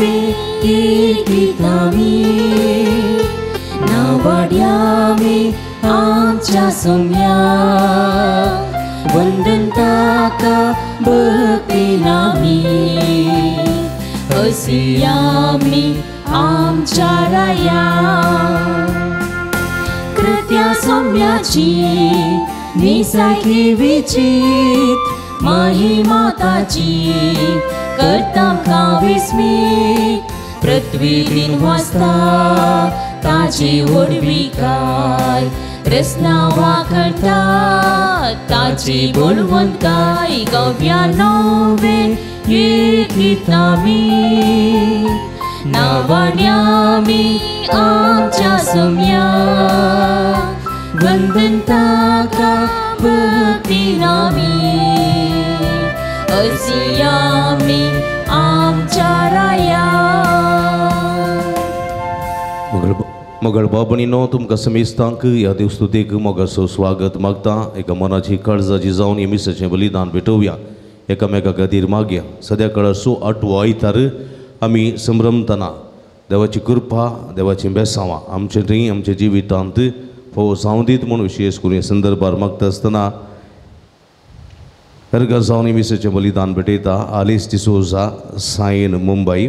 नवे एक गीत आमी नावाड्यामी आमच्या सोम्या वंदन ताका भक्तीन आमी अशी आमी आमच्या राया कृत्या सोम्याची निसायकी विचित महिमा ताची करता आमकां विस्मीत पृथ्वी दिन वाजता ताची व्हडविकाय रसनावा करता ताची बळवंतकाय गव्या नवे एक गीत आमी नावाड्यामी आमच्या सोम्या वंदन ताका भक्तीन आमी अशी आमी आमच्या राया. मगळ बाबणीनो तुमकां समेस्तांक ह्या देवस्तुतेक मोगाचो स्वागत मागता. एका मनाची काळजाची जावन हे मिसाचें बलिदान भेटोवया एकामेका खातीर मागया. सद्या काळाचो आठवो आयतार आमी संभ्रमतना देवाची कृपा देवाचीं बेसांवां आमचे थंय आमच्या जिवितांत फोव जावं दीत म्हूण विशेश करून हे संदर्भार मागता आसतना हरगा जावन मिसाचें बलिदान भेटयता. आलिस डिसोजा सायन मुंबय.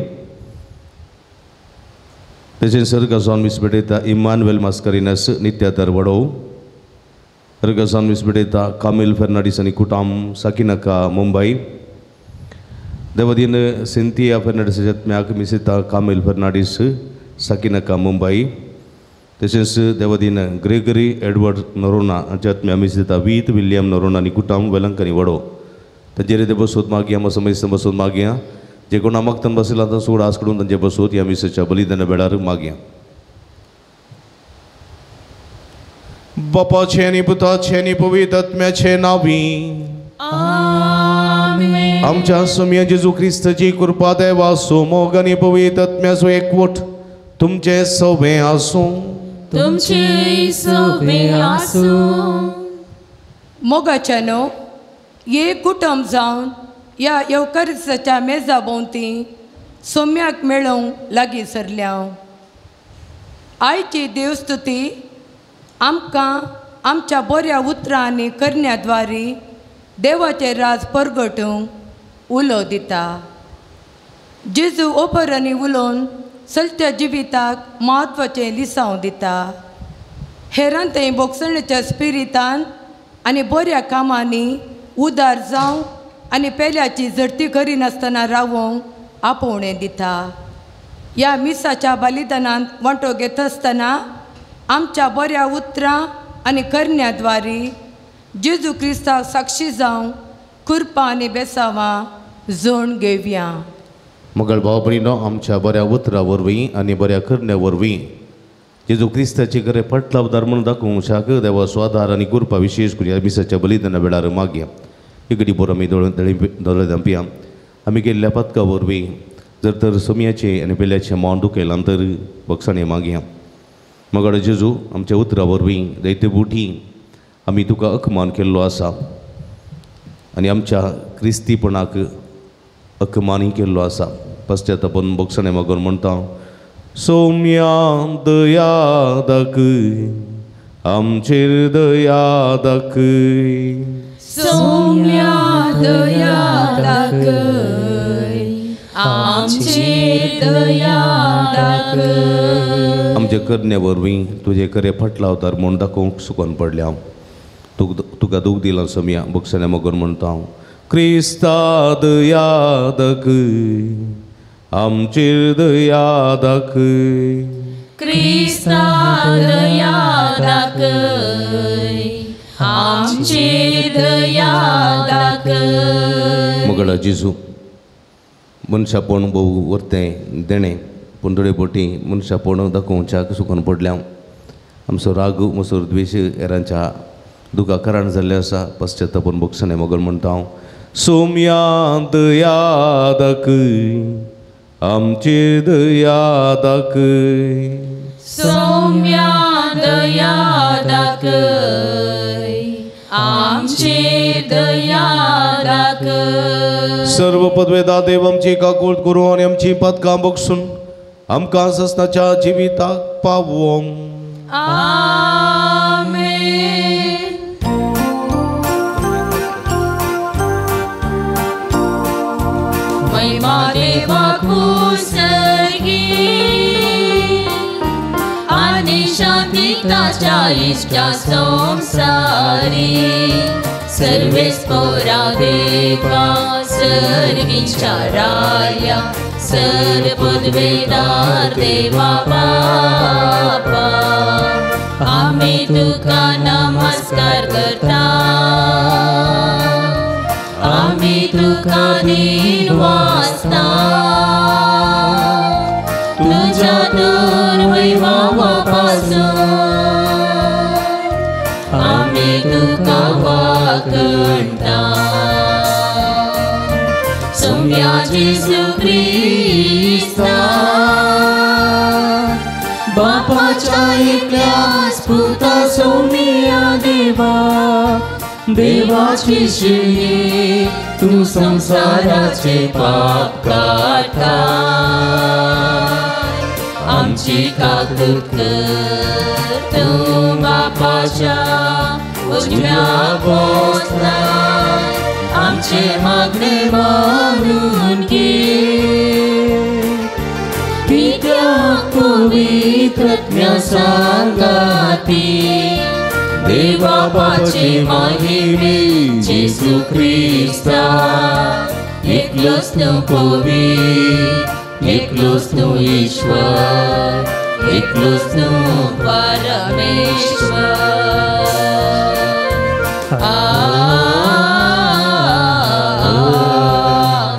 तशेंच सर्गा जावन मीस भेटयता इमानुएल मास्करिनस नित्या दरवडो. सर्गा जावन मीस भेटयता कामिल फेर्नाडीस आनी कुटाम साकिनाका मुंबय. देवदीन सिंथिया फेर्नाडीस जत्म्याक मिसिता कामिल फेर्नाडीस साकिनाका मुंबय. तशेंच देवदीन ग्रेगरी एडवर्ड नरोना हांच्या मिसिता वीत विल्यम नरोना आनी कुटाम वेलंकनी वडो. तांचेर ते बसूत मागया समज बसून मागया जे कोणा मागतन बसला आतां सोड आस कडून तांचे बसूत ह्या मिसाच्या बलिदाना वेळार मागया. बापाचे आनी पुताचे आनी पवित्र आत्म्याचे नांवी आमेन. आमच्या सोम्या जेजू क्रिस्ताची कृपा देवाचो मोग आनी पवित्र आत्म्याचो एकवट तुमचे सवे आसूं. तुमचे सवे आसूं. मोगाच्यानो ये कुटुंब जावन ह्या येवकाराच्या मेजा भोंवती सोम्याक मेळोवंक लागीं सरल्या. आयची देवस्तुती आमकां आमच्या बऱ्या उतरां आनी करण्या द्वारी देवाचें राज परगटूंक उलो दिता. जेजू ओपरांनी उलोवन चलत्या जिविताक म्हत्वाचें लिसांव दिता. हेरान थंय भोगसणेच्या स्पिरितान आनी बऱ्या कामांनी उदार जावं आनी पेल्याची झडती करिनासतना रावोंक आपोवणें दिता. ह्या मिसाच्या बलिदानांत वांटो घेता आसतना आमच्या बऱ्या उतरां आनी करण्या द्वारी जेजू क्रिस्ताक साक्षी जावंक कृपा आनी बेसांवां जोण घेवया. मगळ भाव भयणीनो आमच्या बऱ्या उतरां वरवीं आनी बऱ्या करण्या वरवीं जेजू क्रिस्ताचे खरें पटलावदार म्हूण दाखोवंक शाक देवाचो आदार आनी कृपा विशेश करून ह्या मिसाच्या बलिदाना वेळार मागया. इकडी बरो आमी दोळे धांपया. आमी केल्ल्या पदका वरवीं जर तर सोम्याचें आनी पेल्याचें मान दुखयलां तर बक्षाणे मागया. मगळ जेजू आमच्या उतरां वरवीं दैत्य बुटी आमी तुका अकमान केल्लो आसा आनी आमच्या क्रिस्तीपणाक अकमानूय केल्लो आसा. पश्चातापून बक्षाणे मागून म्हणटा सोम्या दया दाखय आमचेर दया दाखय. सोम्या दया दाखय आमचेर दया दाखय. आमच्या करण्या वरवीं तुजे खरें फाटलावतार म्हूण दाखोवंक सुकोन पडल्या. तुका दूख दिलां सोम्या बक्षाणे मागून म्हणटा हांव क्रिस्ता दया दाखय आमचेर दया दाखय. क्रिस्ता दया दाखय आमचेर दया दाखय. मगळा जेजू मनशापण भोव वरतें देणें पूण थोडे बोटी मनशापण दाखोवच्याक सुकोन पडल्या. आमचो राग म्हजो द्वेश हेरांच्या दुखा कारण जाल्लें आसा. पश्चातापून बक्षाणे मगळ म्हणटा हांव सोम्या दया दाखय आमचेर दया दाखय. सोम्या दया दाखय आमचेर दया दाखय. सर्व पदवेदा देव आमची काकूळ करूं आनी आमची पदकां बक्षून आमकां ससनाच्या जिविताक पावोवंक. आमेन. महिमा देवाकू सर्गी आनी शांती ताच्या इश्टा संवसारी. सर्वेस्पोरा देवा सर्गीच्या राया सर्वपदवेदार देवा बापा आमी तुका नमस्कार करता आमी तुका दिन वाचता तुज्या दुर्वैभावा पासून आमी तुका वाकणता. सोम्या जेजू क्रिस्ता बापाच्या एकल्या पुता सोम्या देवा देवाची शिये तूं संवसाराचे पाप काडटा आमची काकूत कर तूं बापाच्या उजव्या बसला आमचे मागणे मानून घे पित्या पवित्र आत्म्या सांगाती देवा बापाचे महिमे जेजू क्रिस्ता एकलोच तूं पवित्र एकलोच तूं ईश्वर एकलोच तूं परमेश्वर.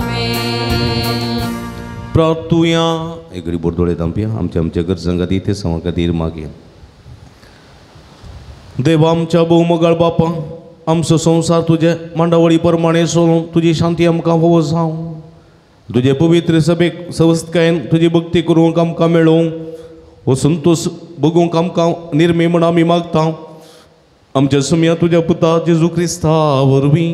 आमेन. प्रार्थुया. एक गरीब बोर्दोळे दामपिया आमच्या आमच्या गरजां खातीर ते सवा खातीर मागया. देवा आमच्या भोवमगाळ बापा आमचो संवसार तुजे मांडावळी प्रमाणे सोडून तुजी शांती आमकां फावो जावं. तुजे पवित्र सभेक सवस्तकायेन तुजी भक्ती करूंक आमकां मेळूंक हो संतोश बगूंक आमकां निर्मे म्हण आमी मागता. आमच्या सुम्या तुज्या पुता जेजू क्रिस्ता वरवीं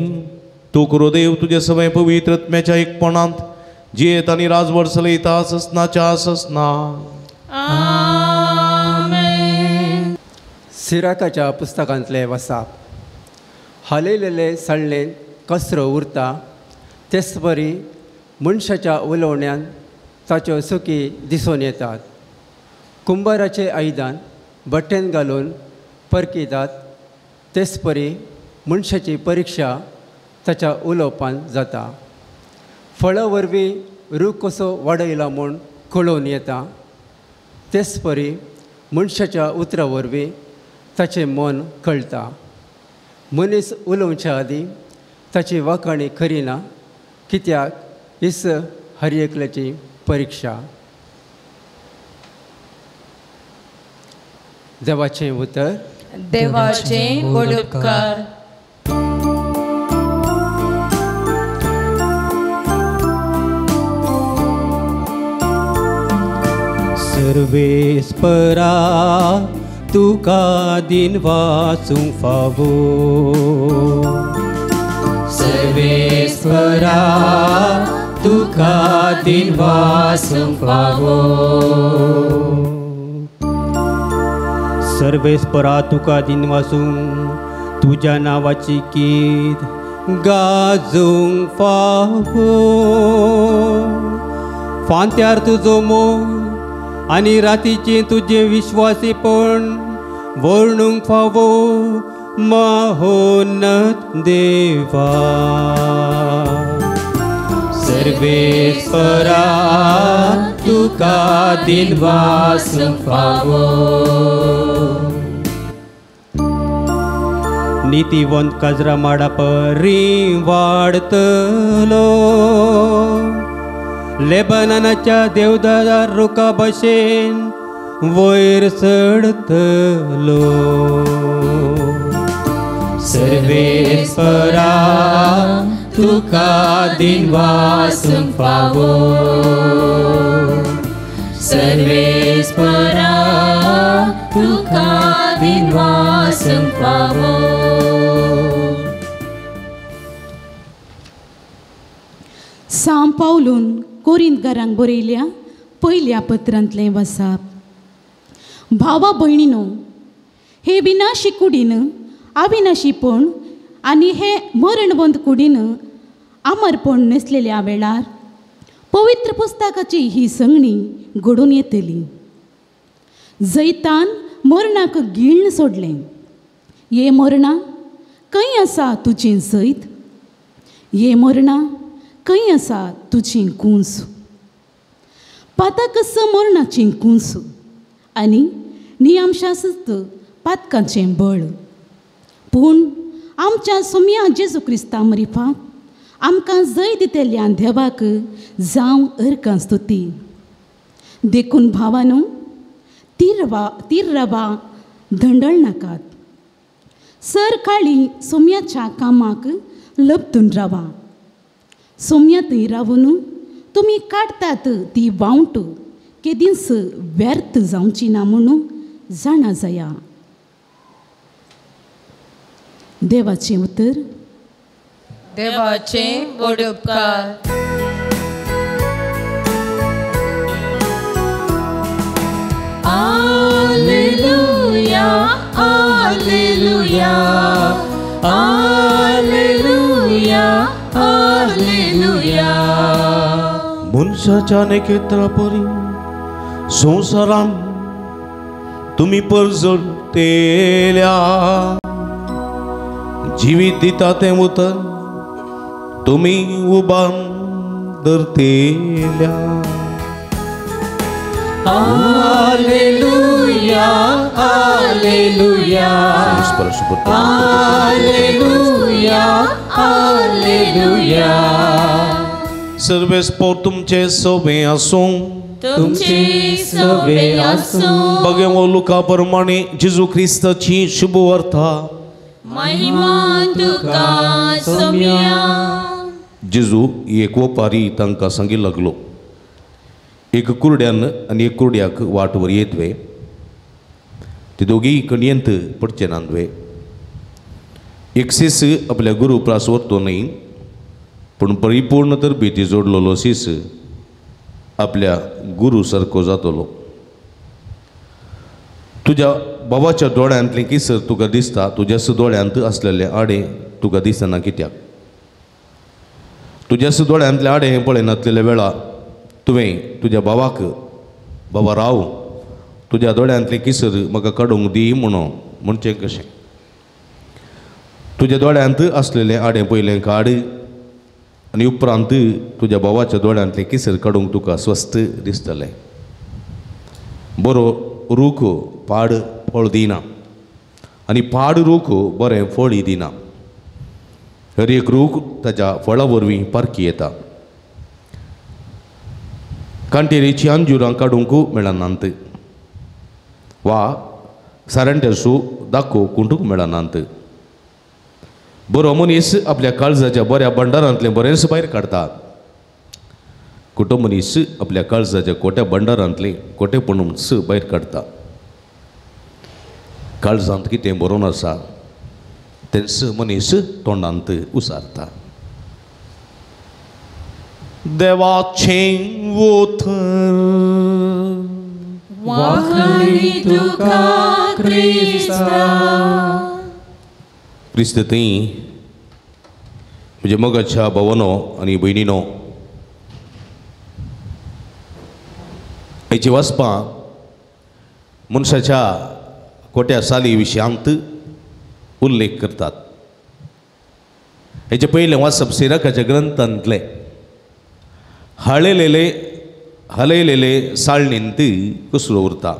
तूं करो देव तुजे सगळे पवित्र आत्म्याच्या एकपणांत जियेत आनी राजवट चलयता ससनाच्या ससना. आमेन. सिराकाच्या पुस्तकांतले वसाप. हालयलेले सळ्ळेन कचरो उरता तेच परी मनशाच्या उलोवण्यान ताच्यो सुकी दिसून येतात. कुंबाराचे आयदन बट्टेन घालून परकितात तेच परी मनशाची परिक्षा ताच्या उलोवपान जाता. फळां वरवीं रूख कसो वाडयला म्हूण कळोवन येता तेच परी मनशाच्या उतरां वरवीं ताचें मन कळटा. मनीस उलोवच्या आदीं ताची वाखाणी खरी ना कित्याक हीच हर एकल्याची परिक्षा. देवाचें उतर. देवाचें उपकार. सर्वेस्परा तुका दिन वाचूंक फावो सर्वेस्परा तुका दिन वाचूंक फावो सर्वेस्परा तुका दिन वाचूंक तुज्या नांवाची कीर्त गाजूंक फावो. फांत्यार तुजो मोग आनी रातीचें तुजें विश्वासीपण वर्णूंक फावो महोन्नत देवा. सर्वेस्परा तुका दिन वाचूंक फावो. नितीवंत काजरा माडा परी वाडतलो लेबनानाच्या देवदार रुखा भशेन वयर चडतलो. सर्वेस्परा तुका दिन वाचूंक फावो सर्वेस्परा तुका दिन वाचूंक फावो. सां पावलून कोरिंतकारांक बरयल्या पयल्या पत्रांतलें वसाप. भावा भयणीनो, हे विनाशी कुडीन अविनाशीपण आनी हे मरणबंद कुडीन अमरपण नेसलेल्या वेळार पवित्र पुस्तकाची ही संगणी घडून येतली. जैतान मरणाक गिळ्ण सोडलें. ये मरणा खंय आसा तुजें जैत? ये मरणा खंय आसा तुजें कुंस? पाताकस मरणाचें कुंस आनी नियमशास्त्र पातकांचें बळ. पूण आमच्या सोम्या जेजू क्रिस्ता मरिफात आमकां जय दितल्या देवाक जावं अर्कां स्तुती. देखून भावानू, तीर रवा धंडळ नाकात, सर काळी सोम्याच्या कामाक लपतून रावा. सोम्या थंय रावून तुमी काडटात ती वावट केदींच व्यर्थ जावची ना म्हणून जाणा जाया. देवाचें उतर. देवाचें व्हड उपकार. Alleluia, alleluia, alleluia, alleluia. मनशाच्या नेकेत्रा परी संवसारान तुमी परजळटेल्या, जिवीत दिता तें उतर तुमी उबान धरतेल्या. Alleluia, alleluia, alleluia, alleluia. सर्वेस्पोर तुमचे सोबे आसूं, तुमचे सोबे आसूं. बघेवो लुका प्रमाणे जेजू क्रिस्ताची शुभवार्ता. महिमा तुका सोम्या. जेजू एक वपारी तांकां सांगी लागलो, एक कुरड्यान आनी एक कुरड्याक वाटवर येत वे, ते दोगीय कणयेंत पडचे नात वे. एक सीस आपल्या गुरू प्रास व्हरतो न्हय, पूण परिपूर्ण तरबेती जोडलेलो सीस आपल्या गुरू सारको जातलो. तुज्या बाबाच्या दोळ्यांतलें किसर तुका दिसता, तुज्याच दोळ्यांत आसलेलें आडे तुका दिसना कित्याक? तुज्याच दोळ्यांतलें आडे हें पळयनासलेल्या वेळा तुवें तुज्या बाबाक, बाबा राव, तुज्या दोळ्यांतलें किसर म्हाका काडूंक दी म्हणून म्हणचें कशें? तुज्या दोळ्यांत आसलेलें आडें पयलें काड आनी उपरांत तुज्या भावाच्या दोळ्यांतलें किसर काडूंक तुका स्वस्थ दिसतलें. बरो रूख पाड फळ दिना आनी पाड रूख बरें फळी दिना. हर एक रूख ताच्या फळा वरवीं पारखी येता. कांटेरीची अंजुरां काडूंक मेळनात वा सारंट्यासू दाखो कुंटूंक मेळनात. बरो मनीस आपल्या काळजाच्या बऱ्या भंडारांतलें बरेंच भायर काडटा. कुटो मनीस आपल्या काळजाच्या कोट्या भंडारांतलें कोटेपणूच भायर काडटा. काळजांत कितें बरोवन आसा तेंच मनीस तोंडांत उसारता. देवाचें उतर. वाखणी तुका क्रिस्ता. क्रिस्त थंय म्हज्या मोगाच्या भावानो आनी भयणीनो, हाची वाचपां मनशाच्या कोट्या साली विशयांत उल्लेख करतात. हेचे पयलें वाचप सिराकाच्या ग्रंथांतलें. हाळेलेले हालयलेले साळणींत कसलो उरता.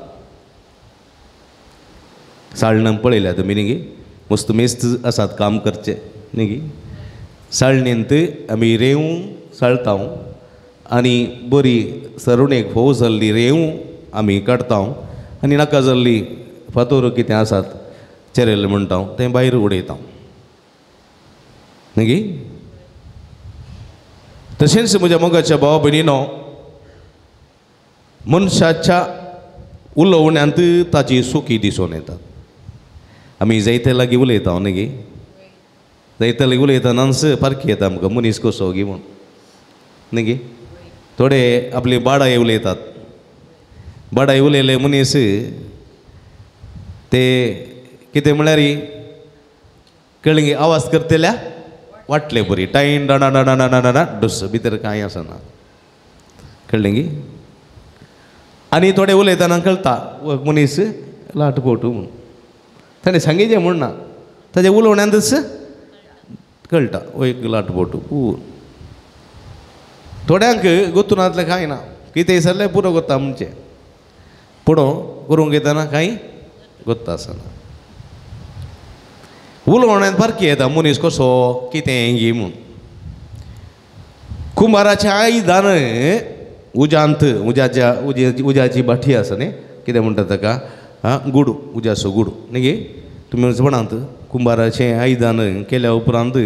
साळणां पळयल्या तुमी न्ही गे, मस्त मेस्त आसात काम करचें न्ही गे. साळणींत आमी रेंव साळता आनी बरी सरुणेक फोव जाल्ली रेंव आमी काडता आनी नाका जाल्ली फातोर कितें आसात चेरेल म्हणटा तें भायर उडयता न्ही गे. तशेंच म्हज्या मोगाच्या भावा भयणीनो, मनशाच्या उलोवण्यांत ताची सुकी दिसून येतात. आमी जायते लागीं उलयता न्ही गे, जायते लागीं उलयतनाच फारकी येता आमकां मनीस कसो गी म्हूण न्ही गे? थोडे आपली बाडाय उलयतात. बाडाय उलयले मनीस ते कितें म्हळ्यार कळ्ळें गे, आवाज करतल्या वाटले बरी टायन डाणा डाणा डाणा डाणा डस भितर कांय आसना. कळ्ळें गे? आनी थोडे उलयतना कळटा मनीस लाट पोटू म्हूण. ताणें सांगिचें म्हूण ना, ताजें उलोवण्यांतच कळटा एक लाट पोटू पूर. थोड्यांक गोतुनांतलें कांय ना, कितें सरलें पुरो कोत्ता म्हणचें, पूण करूंक येतना कांय गोत्ता आसना. उलोवण्यांत फारकी येता मनीस कसो कितें गी म्हूण. कुंभाराचें आयदन उज्यांत उज्याच्या उज्याची भाटी आसा न्ही, कितें म्हणटा ताका गुडू, उज्याचो गुडू न्ही गे. तुमी म्हणात कुंभाराचें आयदन केल्या उपरांत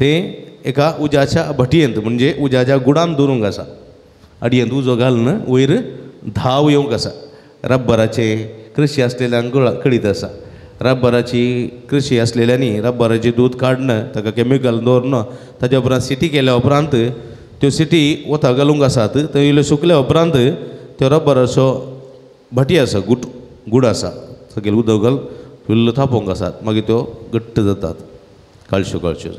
तें एका उज्याच्या भटयेंत म्हणजे उज्याच्या गुडान दवरूंक आसा. अडयेंत उजो घालून वयर धांव येवंक आसा. रब्बराचे कृशी आसलेल्यांक कळीत आसा. रब्बराची कृशी आसलेल्यांनी रब्बराचें दूद काडून ताका कॅमिकल दवरून ताच्या उपरांत सिटी केल्या उपरांत त्यो सिटी वता घालूंक आसात. थंय इल्ल्यो सुकल्या उपरांत त्यो रब्बराचो भटी आसा, गुड आसा, सगळे उदक घाल इल्लो थापोवंक आसात, मागीर त्यो घट्ट जातात काळश्यो काळश्यो.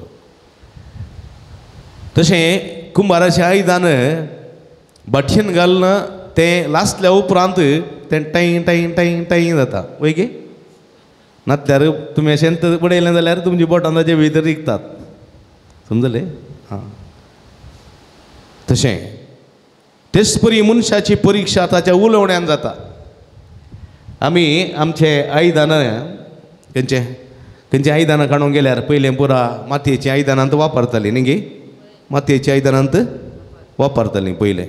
तशें कुंभाराचें आयदन भाटयेन घालून तें लासल्या उपरांत तें टांय टांय टांय टांय जाता. वय गे? नातल्यार तुमी अशें उडयलें जाल्यार तुमची बोटां ताजे भितर रिगतात. समजलें? आं, तशें तेच परी मनशाची परिक्षा ताच्या उलोवण्यान जाता. आमी आमचे आयदनां खंयचे खंयचे आयदनां काडूंक गेल्यार पयलें पुरा मातयेचीं आयदनां वापरतालीं न्ही गे. मातयेच्या आयदनांत वापरतालीं पयलें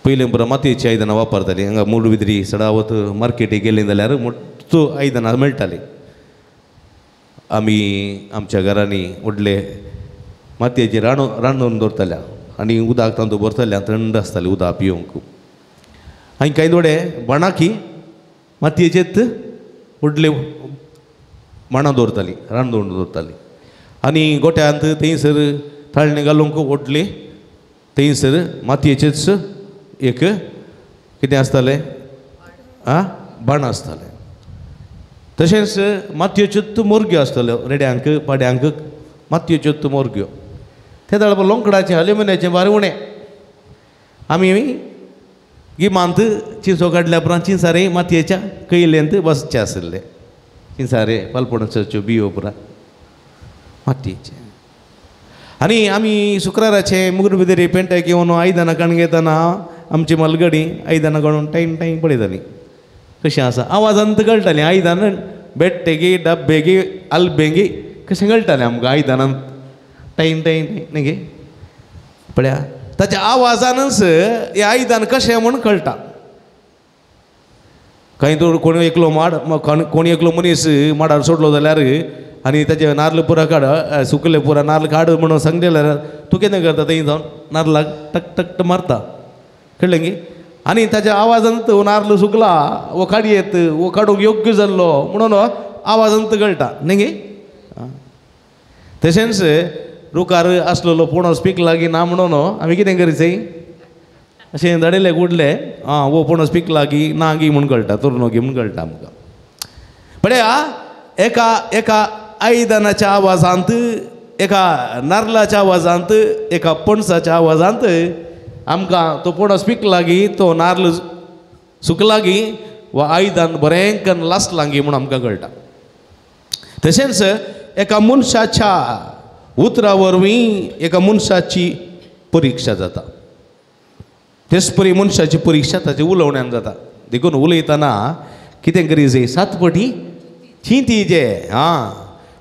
पयलें पुरा मातयेचीं आयदनां वापरतालीं. हांगा मुडबिद्री सडावत मार्केटीक गेलीं जाल्यार मोटचो आयदनां मेळटालीं. आमी आमच्या घरांनी व्हडले मातयेचे रांदून दवरताल्या आनी उदक तांतूं भरताल्या, थंड आसतालें उदक पिवंक. आनी कांय थोडे बाणाकी मातयेचेच व्हडले माणां दवरतालीं, रांदून दवरतालीं. आनी गोट्यांत थंयसर ताळणे घालूंक व्हडली थंयसर मातयेचेच एक कितें आसतालें, आं, बाण आसतालें. तशेंच मातयेच्योच मोरग्यो आसताल्यो रेड्यांक पाड्यांक मातयेच्योच मोरग्यो. ते जाल्यार लोंकडाचें अल्युमिनियाचें भार उणें. आमी गिमांत चिंचो काडल्या उपरांत चिंचारे मातयेच्या कयलेंत बसचे आशिल्ले. चिंचारे पालपणाच्यो बियो पुरा मातयेचे. आनी आमी शुक्राराचे मुगुरबिदेरी पेंटाक येवन आयदनां काडून घेतना आमची मलगडी आयदनां काडून टायम टायम पळयतालीं कशें आसा. आवाजान कळटालीं आयदनां बेट्टेगी डब्बेगी आल्बेगी कशें कळटालें आमकां आयदनां टायम टायम न्ही गे. पळया ताच्या आवाजानच हें आयदन कशें म्हूण कळटा. कांय तर कोण एकलो माड कोण एकलो मनीस माडार सोडलो जाल्यार आनी ताचे नार्ल पुरा काड सुकले पुरा नार्ल काड म्हणून सांगले जाल्यार तूं कितें करता थंय जावन नार्लाक टक टक मारता. कळ्ळें गे? आनी ताच्या आवाजान हो नार्ल सुकला वो काडयेत वो काडूंक योग्य जाल्लो म्हणून आवाजान कळटा न्ही गे. तशेंच रुखार आसलेलो पणस पिकला की ना म्हणून आमी कितें करीत अशें धाडिल्ले कुडले आं वो पणस पिकला की ना गी म्हूण कळटा, तरनो गी म्हूण कळटा आमकां. पळया एका एका आयदनाच्या आवाजांत, एका नार्लाच्या आवाजांत, एका पणसाच्या आवाजांत आमकां तो पणस पिकला गी तो नार्ल सुकला गी वा आयदन बरें कन्न लासलां गी म्हूण आमकां कळटा. तशेंच एका मनशाच्या उतरा वरवीं एका मनशाची परिक्षा जाता. तेच परी मनशाची परिक्षा ताच्या उलोवण्यान जाता. देखून उलयतना कितें करी जाय, सात पटी चिंती जे आं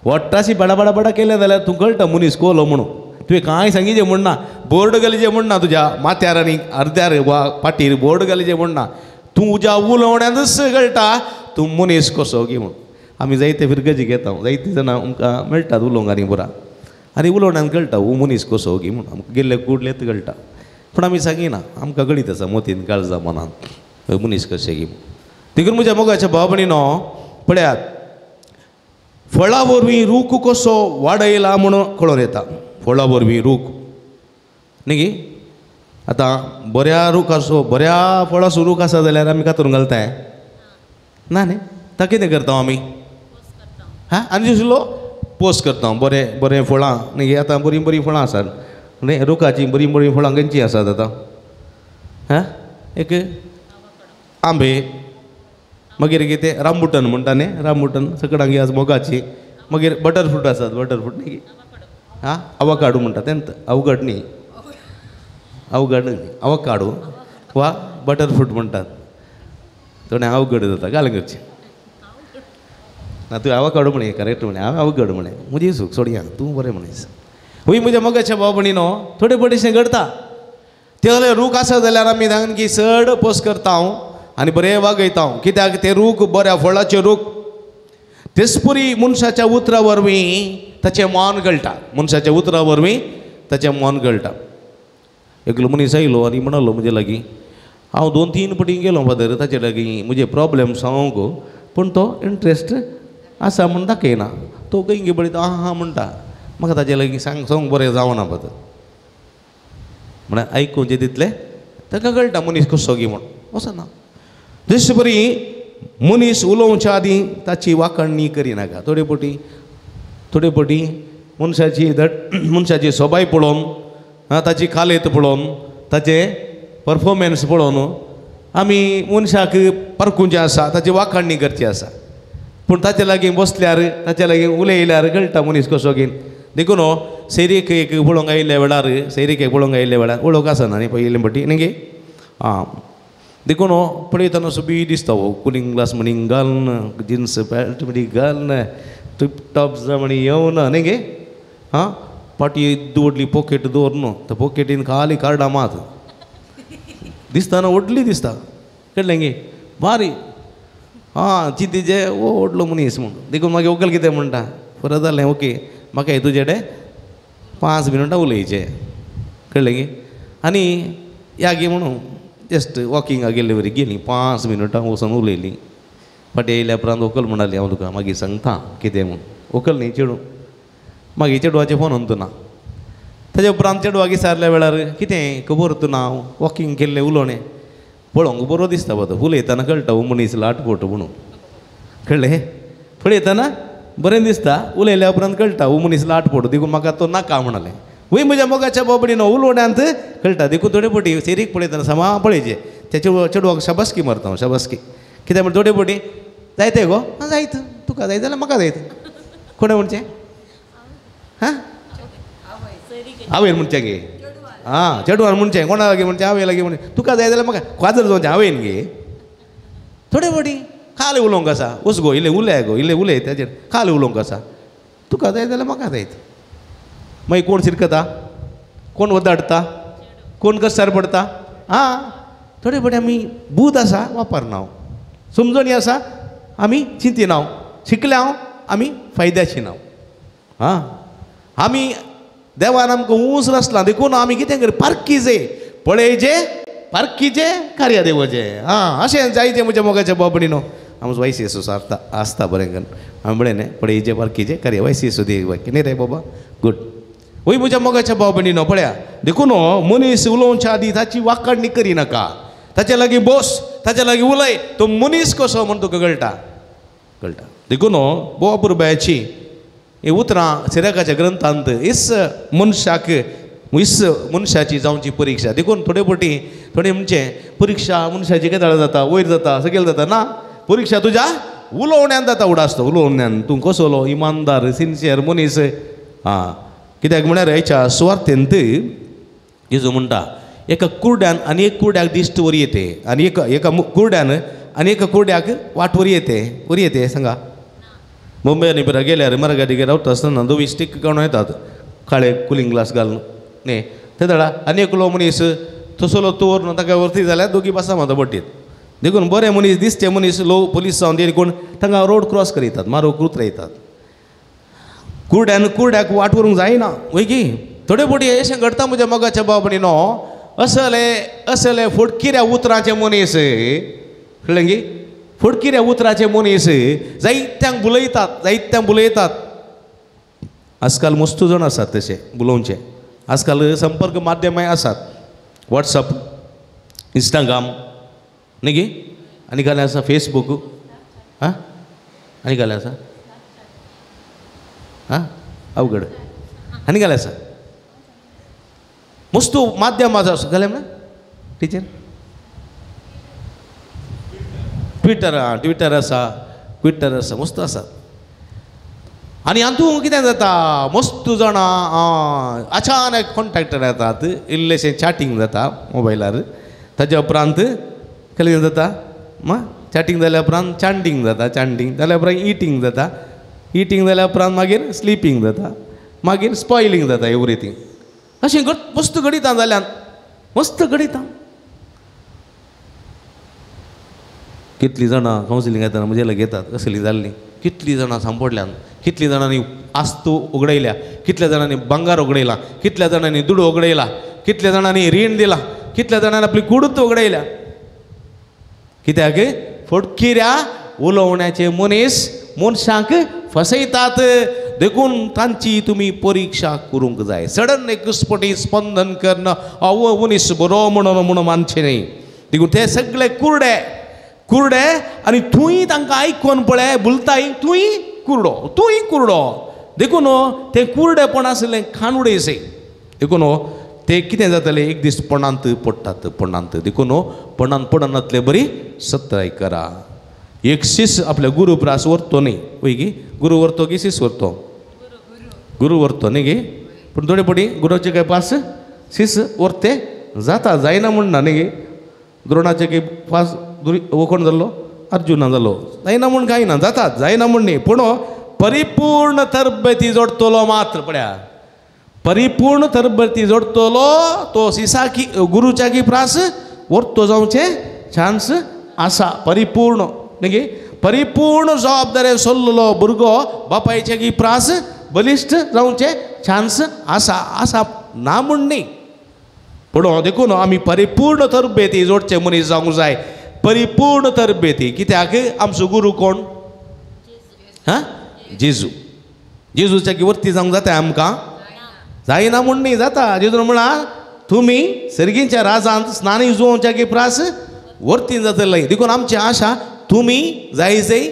वट्टाशी बडा बडा बडा केलें जाल्यार तूं कळटा मनीस कोलो म्हणून. तुवें कांय सांगिचें म्हण ना, बोर्ड घालीचें म्हण ना, तुज्या माथ्यार आनी अर्द्यार वा पाटीर बोर्ड घालीचें म्हण ना, तूं तुज्या उलोवण्यांतच कळटा तूं मनीस कसो की म्हूण. आमी जायते फिरगजी घेता, जायते जाणां आमकां मेळटात उलोवंक आनी पुरा आनी उलोवण्यान कळटा हो मनीस कसो की म्हूण. आमकां गेल्ले कुडलेत कळटा, पूण आमी सांगिना, आमकां गणीत आसा मोतीन काळजा मनान मनीस कशें की म्हूण. देखून म्हज्या मोगाच्या भाव भयणीनो पळयात, फळा वरवीं रूख कसो वाडयला म्हणून कळोन येता. फळां वरवीं रूख न्ही गी. आतां बऱ्या रुखाचो बऱ्या फळाचो रूख आसा जाल्यार आमी कातरून घालताय ना न्ही, ताका कितें करता आमी? हां, आनी दुसरो पोस करता बरें बरें फळां न्ही गे. आतां बरीं बरीं फळां आसात न्ही, रुखाचीं बरीं बरीं फळां खंयचीं आसात आतां? हां, एक आंबे, मागीर कितें रामबुटन म्हणटा न्ही, रामबुटन सकडांगी आज मोगाची, मागीर बटरफ्रूट आसात, बटरफ्रूट न्ही, हां अवकाडो म्हणटा तें, अवघड न्ही, अवघड न्ही, अवकाडो वा बटरफ्रूट म्हणटात, थोडें अवघड जाता घाल करचें ना. तूं अवकाडो म्हणे करेक्ट म्हणे, हांवें अवघड म्हणे, म्हजी चूक सोडया, तूं बरें म्हणीस. हूय म्हज्या मोगाच्या भाव भयणीनो, थोडे पटेशें घडता ते रूख आसा जाल्यार आमी तांकी चड पोस करता हांव आनी बरें वागयता हांव, कित्याक ते रूख बऱ्या फळाचे रूख. तेचपरी मनशाच्या उतरा वरवीं ताचें मन गळटा, मनशाच्या उतरा वरवीं ताचें मन गळटा. एकलो मनीस आयलो आनी म्हणलो म्हजे लागीं, हांव 2-3 पटी गेलो फादर ताचे लागीं म्हजे प्रोब्लेम सांगूंक, पूण तो इंट्रस्ट आसा म्हूण दाखयना, तो खंय पळयता आं हां म्हणटा, म्हाका ताजे लागीं सांग बरें जावना फादर म्हळ्यार आयकुचें तितलें ताका कळटा मनीस कसो गी म्हूण वचना. तेच परी मनीस उलोवच्या आदीं ताची वाखणणी करिनाका. थोडे पटी मनशाची मनशाची सोबाय पळोवन, ताची कालेत पळोवन, ताचें परफॉर्मन्स पळोवन आमी मनशाक परखुचें आसा, ताची वाखणणी करची आसा. पूण ताचे लागीं बसल्यार, ताचे लागीं उलयल्यार कळटा मनीस कसो घेन. देखून सैरीक एक पळोवंक आयिल्ल्या वेळार, सैरीक एक पळोवंक आयिल्ल्या वेळार वळख आसना न्ही पयलीं पटी न्ही गे. आं, देखून पळयतना सोबी दिसता हो, कुलींग ग्लास म्हणी घालून, जिन्स पॅन्ट म्हणी घालून, टिप टॉप म्हणी येवन न्ही गे. हां, फाटी येद्दी व्हडली पॉकेट दवरून त्या पॉकेटीन खाली कार्डां मात दिसतना व्हडली दिसता, कळ्ळें गे बारी. आं, चिंतीचे ओ व्हडलो मनीस म्हूण. देखून मागीर व्हंकल कितें म्हणटा, बरें जालें ओके, म्हाका तुजे कडेन 5 मिनटां उलयचें, कळ्ळें गे. आनी या गे म्हणून जस्ट वॉकिंगाक गेल्ले वरी गेलीं, 5 मिनटां वचून उलयलीं. फाटीं येयल्या उपरांत व्हंकल म्हणाली, हांव तुका मागीर सांगता कितें म्हूण. व्हंकल न्ही चेडूं, मागीर चेडवाचें फोन अंतू ना. ताजे उपरांत चेडवाक विचारल्या वेळार कितें खबर तूं ना, वॉकिंग केल्लें उलोवणें पळोवंक बरो दिसता बाबा, उलयतना कळटा हो मनीस लाटपोट म्हणून, कळ्ळें. पळयतना बरें दिसता, उलयल्या उपरांत कळटा हो मनीस लाटपोट, देखून म्हाका तो नाका म्हणालें. वय म्हज्या मोगाच्या बाबडीनो उलोवण्यांत कळटा. देखून थोडे पटी सेरीक पळयतना समा पळयचें, त्या चेडवाक शाबासकी मारता हांव, शाबासकी. कित्याक म्हण थोडे पटी जायते गो, आं जायत, तुका जायत जाल्यार म्हाका जायत, कोणें म्हणचें? हां, आवयन म्हणचें गे, आं चेडवान म्हणचें, कोणा लागीं म्हणचें? आवय लागीं म्हणचें, तुका जाय जाल्यार म्हाका काजर जावचें आवयन गे. थोडे पटी खाली उलोवंक आसा, वच गो इल्लें उलय गो, इल्लें उलय ताचेर, खाली उलोवंक आसा, तुका जाय जाल्यार म्हाका जायत. मागीर कोण शिरकता, कोण वदाडटा, कोण कश्टार पडटा? आं, थोडे पटी आमी बूद आसा वापरना, समजणी आसा आमी चिंतिना, शिकल्या हांव आमी फायद्याची ना. आं, आमी देवान आमकां ऊंच रचला, देखून आमी कितें कर पारखीचे पळयचे, पारखीचे कार्य देवाचें. आं, अशें जायते म्हज्या मोगाच्या बाबडीनो आमचो वायस येसो आसता आसता बरें करून आमी म्हळें न्ही, पळयचे पारखीचे कार्य वायस येसो देव न्ही रे बाबा, गुड. वय म्हज्या मोगाच्या बाबडीनो पळया, देखून मनीस उलोवच्या आदीं ताची वाखणणी करिनाका, ताचे लागीं बस, ताचे लागीं उलय, तो मनीस कसो म्हूण तुका कळटा, कळटा. देखून बोवा पुरबायाची ही उतरां सिराकाच्या ग्रंथांत इस मनशाक इस मनशाची जावची परिक्षा. देखून थोडे पटी थोडे म्हणचे परिक्षा मनशाची केदाळ जाता, वयर जाता, सकयल जाता ना, परिक्षा तुज्या उलोवण्यान जाता. उडासतो उलोवण्यान तूं कसलो इमानदार सिन्सियर मनीस. आं, कित्याक म्हळ्यार हेच्या सुवार्थेंत जेजू म्हणटा, एका कुर्ड्यान आनी एक कुर्ड्याक दिश्ट वरी येते, आनी एका एका कुर्ड्यान आनी एका कुर्ड्याक वाट वरी येते, वरी येते सांगा. मुंबय आनी बरा गेल्यार मरागाटी रावता आसतना धवी स्टीक काडून येतात, काळे कुलींग ग्लास घालून न्ही ते दळा, आनी एकलो मनीस तसलो तोर ताका वरती जाल्यार दोगी बसा माता बट्टीत. देखून बरे मनीस दिसचे मनीस लो पोलीस जावन ते कोण तांकां रोड क्रॉस करितात, मारो कुत्र येतात. कुर्ड्यान कुर्ड्याक वाट व्हरूंक जायना वय की. थोडे पटी अशें घडटा म्हज्या मोगाच्या बाबडीनो, असले असले फटकिऱ्या उतरांचे मनीस, कळ्ळें गी, फटकिऱ्या उतराचे मनीस जायत्यांक बुलयतात, जायत्यांक बुलयतात. आजकाल मस्तू जाण आसात तशे उलोवचे. आजकाल संपर्क माध्यमांय आसात, वॉट्सअप, इंस्टाग्राम न्ही गी, आनी कालें आसा फेसबूक, आं आनी कालें आसा, आं अवघड आनी कालें आसा, मस्तू माध्यम आसा. घालें म्हणल्यार टिचर ट्विटर, आं ट्विटर आसा, ट्विटर आसा, मस्त आसा. आनी हातूंत कितें जाता, मस्त जाणां अचानक कॉन्टेक्टर येतात, इल्लेशें चॅटींग जाता मोबायलार. ताज्या उपरांत कितें जाता, चॅटींग जाल्या उपरांत चांटींग जाता, चांटींग जाल्या उपरांत इटींग जाता, इटींग जाल्या उपरांत मागीर स्लिपींग जाता, मागीर स्पॉयलींग जाता एवरीथींग. अशें मस्त घडितां जाल्यान, मस्त घडितां. कितलीं जाणां कावन्सिलींग येतना म्हजे लागीं येतात, असलीं जाल्लीं कितलीं जाणां सांपडल्यान, कितलीं जाणांनी आस्तू उगडयल्या, कितल्या जाणांनी भांगार उगडयला, कितल्या जाणांनी दुडू उगडयला, कितल्या जाणांनी रीण दिला, कितल्या जाणांनी आपली कुडूच उगडयल्या. कित्याक फटकिऱ्या उलोवण्याचे मनीस मनशांक फसयतात. देखून तांची तुमी परिक्षा करूंक जाय. सडन एक स्फोटी स्पंदन करून अव मनीस बरो म्हणून म्हणून मानचें न्ही. देखून ते सगळे कुरडे कुरडे, आनी तूंय तांकां आयकून पळय भुलताय, तूंय कुरडो, तूंय कुरडो. देखून तें कुरडेपण आसलें खाण उडयशें. देखून ते कितें जातलें, एक दीस पणांत पडटात, पणांत. देखून पणांत पडनातले बरी सत्राय करा. एक शीस आपल्या गुरू प्रास व्हरतो न्ही, वय गी, गुरू व्हरतो की शीस व्हरतो, गुरू व्हरतो न्ही गी. पूण थोडे पटी गुरुचे काय पास शीस व्हरते जाता, जायना म्हण ना न्ही गी. द्रोणाचे की पास हो कोण जाल्लो, अर्जुना जालो, जायना म्हूण कांय ना, जाता, जायना म्हूण न्ही. पूण परिपूर्ण तरबेती जोडटलो मात्र पळया, परिपूर्ण तरबेती जोडटलो तो सिसाकी गुरुच्या की प्रास व्हरतो जावचें चान्स आसा. परिपूर्ण न्ही गी, परिपूर्ण जबाबदारी सोल्लो भुरगो बापायचे की प्रास बलिश्ट जावचें चान्स आसा, आसा ना म्हूण न्ही. पूण देखून आमी परिपूर्ण तरबेती जोडचे मनीस जावंक जाय. परिपूर्ण तरबेती कित्याक आमचो गुरू कोण, हां जेजू. जेजूच्या की वर्ती जावंक जाता आमकां, जायना म्हूण न्ही, जाता. जेजून म्हळां तुमी सर्गींच्या राजांत स्नानी जुवोवच्या की प्रास वर्ती जातले. देखून आमची आशा तुमी जाय जाय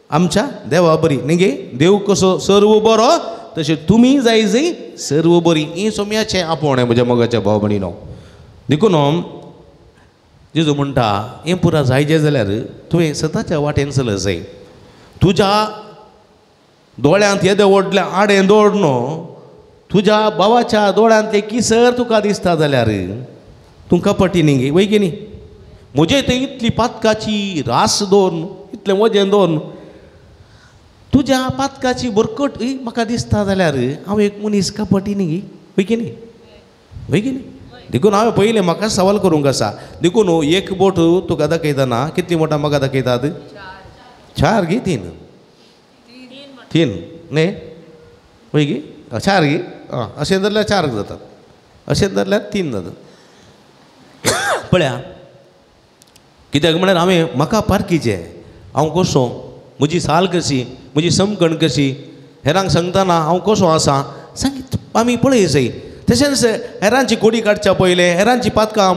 आमच्या देवा बरी न्ही गे. देव कसो सर्व बरो तशें तुमी जाय जाय सर्व बरी. ही सोम्याचें आपोवणें म्हज्या मोगाच्या भाव भयणीनो. देखून जेजू म्हणटा हें पुरा जायचें जाल्यार तुवें सताच्या वाटेन चलत जाय. तुज्या दोळ्यांत येदें व्हडलें आडें दोड न्हू, तुज्या भावाच्या दोळ्यांतलें किसर तुका दिसता जाल्यार तूं कपटी न्ही गे, वय की न्ही. म्हजे थंय इतली पातकाची रास दवरून, इतलें वजें दवरून तुज्या पातकाची बरकट म्हाका दिसता जाल्यार हांव एक मनीस कपटी न्ही गे, वय की न्ही, वय की न्ही. देखून हांवें पयलें म्हाका सवाल करूंक आसा. देखून एक बोट तुका दाखयतना कितलीं बोटां म्हाका दाखयतात, चार गी तीन, तीन न्ही वय गी, चार गी, आं अशें धरल्यार चार जातात, अशें धरल्यार तीन जातात. पळया कित्याक म्हळ्यार हांवें म्हाका पारखीचें, हांव कसो, म्हजी साल कशी, म्हजी समकण कशी, हेरांक सांगतना हांव कसो आसा सांगीत आमी पळय जाय. तशेंच हेरांची कोडी काडच्या पयलें, हेरांची पातकां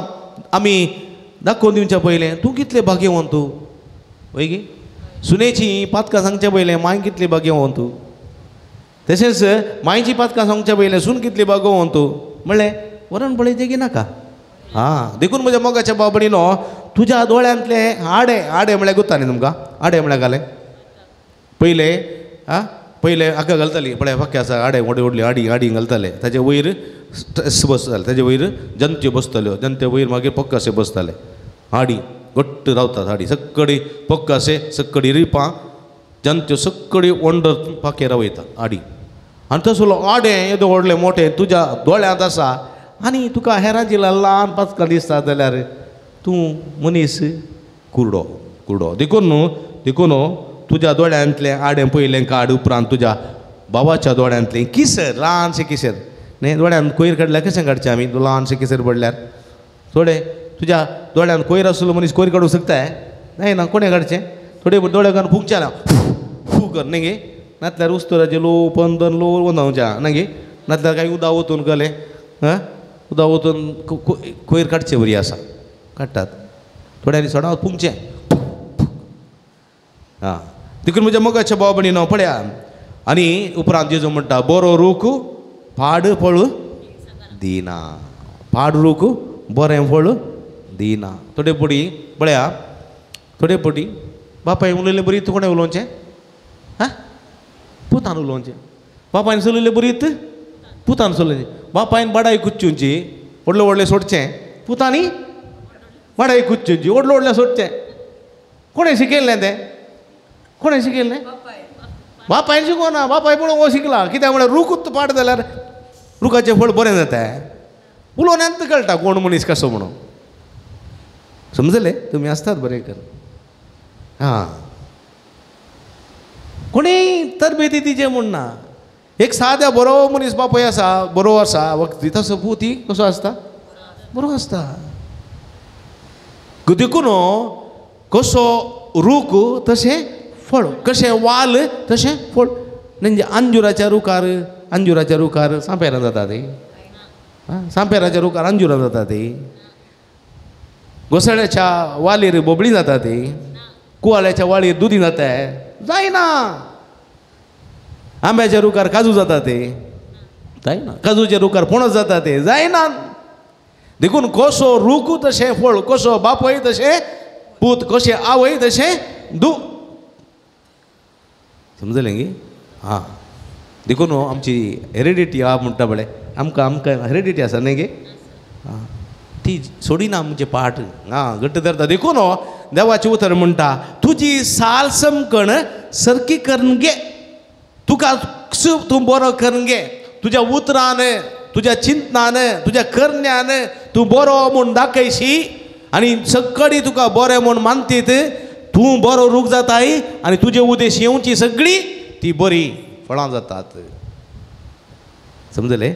आमी दाखोवन दिवच्या पयलें, तूं कितलें भाग्यवंत तूं, वय गी. सुनेची पातकां सांगच्या पयलें मांय कितली भाग्यवंत तूं, तशेंच मांयची पातकां सांगच्या पयलें सून कितली भाग्यवंत तूं, म्हणलें वरण पळयचें की नाका. आं देखून म्हज्या मोगाच्या भाव भयणीनो, तुज्या दोळ्यांतलें आडे, आडे म्हळ्यार गुत्ता न्ही तुमकां, आडे म्हळ्यार घालें पयलें, आं पयलें आका घालताली पळय फाक्या आसा आडे व्हडली व्हडली आडी आडी घालताले, ताजे वयर स्ट्रेस बसताले, ताजे वयर जंत्यो बसताल्यो, जंत्यो वयर मागीर पक्कासे बसताले, आडी घट्ट रावतात, आडी सक्कडी पक्कासे सक्कडी रिपां जंत्यो सक्कडी ओंडर पाखेर वयता आडी. आनी तसलो आडें येदो व्हडलें मोटें तुज्या दोळ्यांत आसा आनी तुका हेरांची ल्हान पातकां दिसता जाल्यार तूं मनीस कुरडो कुरडो. देखून न्हू, देखून तुज्या दोळ्यांतलें आडें पयलें काड, उपरांत तुज्या बाबाच्या दोळ्यांतलें किसर, ल्हानशें किसर न्ही, दोळ्यांत कोयर काडल्यार कशें काडचें आमी, ल्हानशें किसर पडल्यार थोडे तुज्या दोळ्यांत कोयर आसलो मनीस कोयर काडूंक शकता? जायना, कोणें काडचें? थोडे दोळे घालून फुंकचें ना, फू कर न्ही गे, नातल्यार उस्तुराचें लो पंदन लो वंदावच्या नागे नातल्यार कांय उदक वतून कळ्ळें आं उदक वतून कोयर काडचे बरी आसा काडटात थोड्यांनी सोडा पुंगचें आं देखून म्हज्या मोगाच्या भाव भयणीनो पळया. आनी उपरांत जेजू म्हणटा बरो रूख पाड फळ दिना, पाड रूख बरें फळ दिना. थोडे पटी पळया थोडे पटी बापाय उलयलें बरी कोणें उलोवचें आं पुतान उलोवचें, बापायन चलयलें बरीत पुतान चलयलें, बापायन बाडाय कुच्चुंची व्हडलें व्हडलें सोडचें, पुतांनी बाडाय कुच्चुंची व्हडलें व्हडलें सोडचें. कोणें शिकयलें तें? कोणें शिकयलें? बापायन शिकोना, बापाय पळोवंक हो शिकला. कित्याक म्हळ्यार रूखूच पाड जाल्यार रुखाचें फळ बरें जाता. उलोवण्यांत कळटा कोण मनीस कसो म्हणून. समजलें? तुमी आसतात बरें कर. आं कोणीय तरबेती तिचें म्हूण ना. एक साद्या बरो मनीस बापूय आसा, बरो आसा, वखदी तसो पूत कसो आसता? बरो आसता. देखून कसो रूख तशें फळ, कशें वाल तशें फळ. म्हणजे अंजुराच्या रुखार, अंजुराच्या रुखार सांपेरां जाता ती, सांपेराच्या रुखार अंजुरां जाता ती, घोसाळ्याच्या वालीर बोबळी जाता ती, कुवाळ्याच्या वाळीर दुदी जाता जायना, आंब्याच्या रुखार काजू जाता ते जायना, काजूच्या रुखार पणस जाता ते जायना. देखून कसो रूख तशें फळ, कसो बापूय तशें पूत, कशें आवय तशें दू. समजलें गी? आं देखून आमची हेरिडिटी आहा म्हणटा पळय, आमकां आमकां हेरिडिटी आसा न्ही गे, आं ती सोडिना आमचे पाट आं घट्ट धरता. देखून देवाचें उतर म्हणटा तुजी साल समकण सरकी करून घे, तुका तूं बरो करून घे, तुज्या उतरान तुज्या चिंतनान तुज्या करण्यान तूं बरो म्हूण दाखयशी आनी सगळी तुका बरें म्हूण मानतीत, तूं बरो रूख जाताय आनी तुजे उद्देश येवची सगळी ती बरी फळां जातात. समजलें?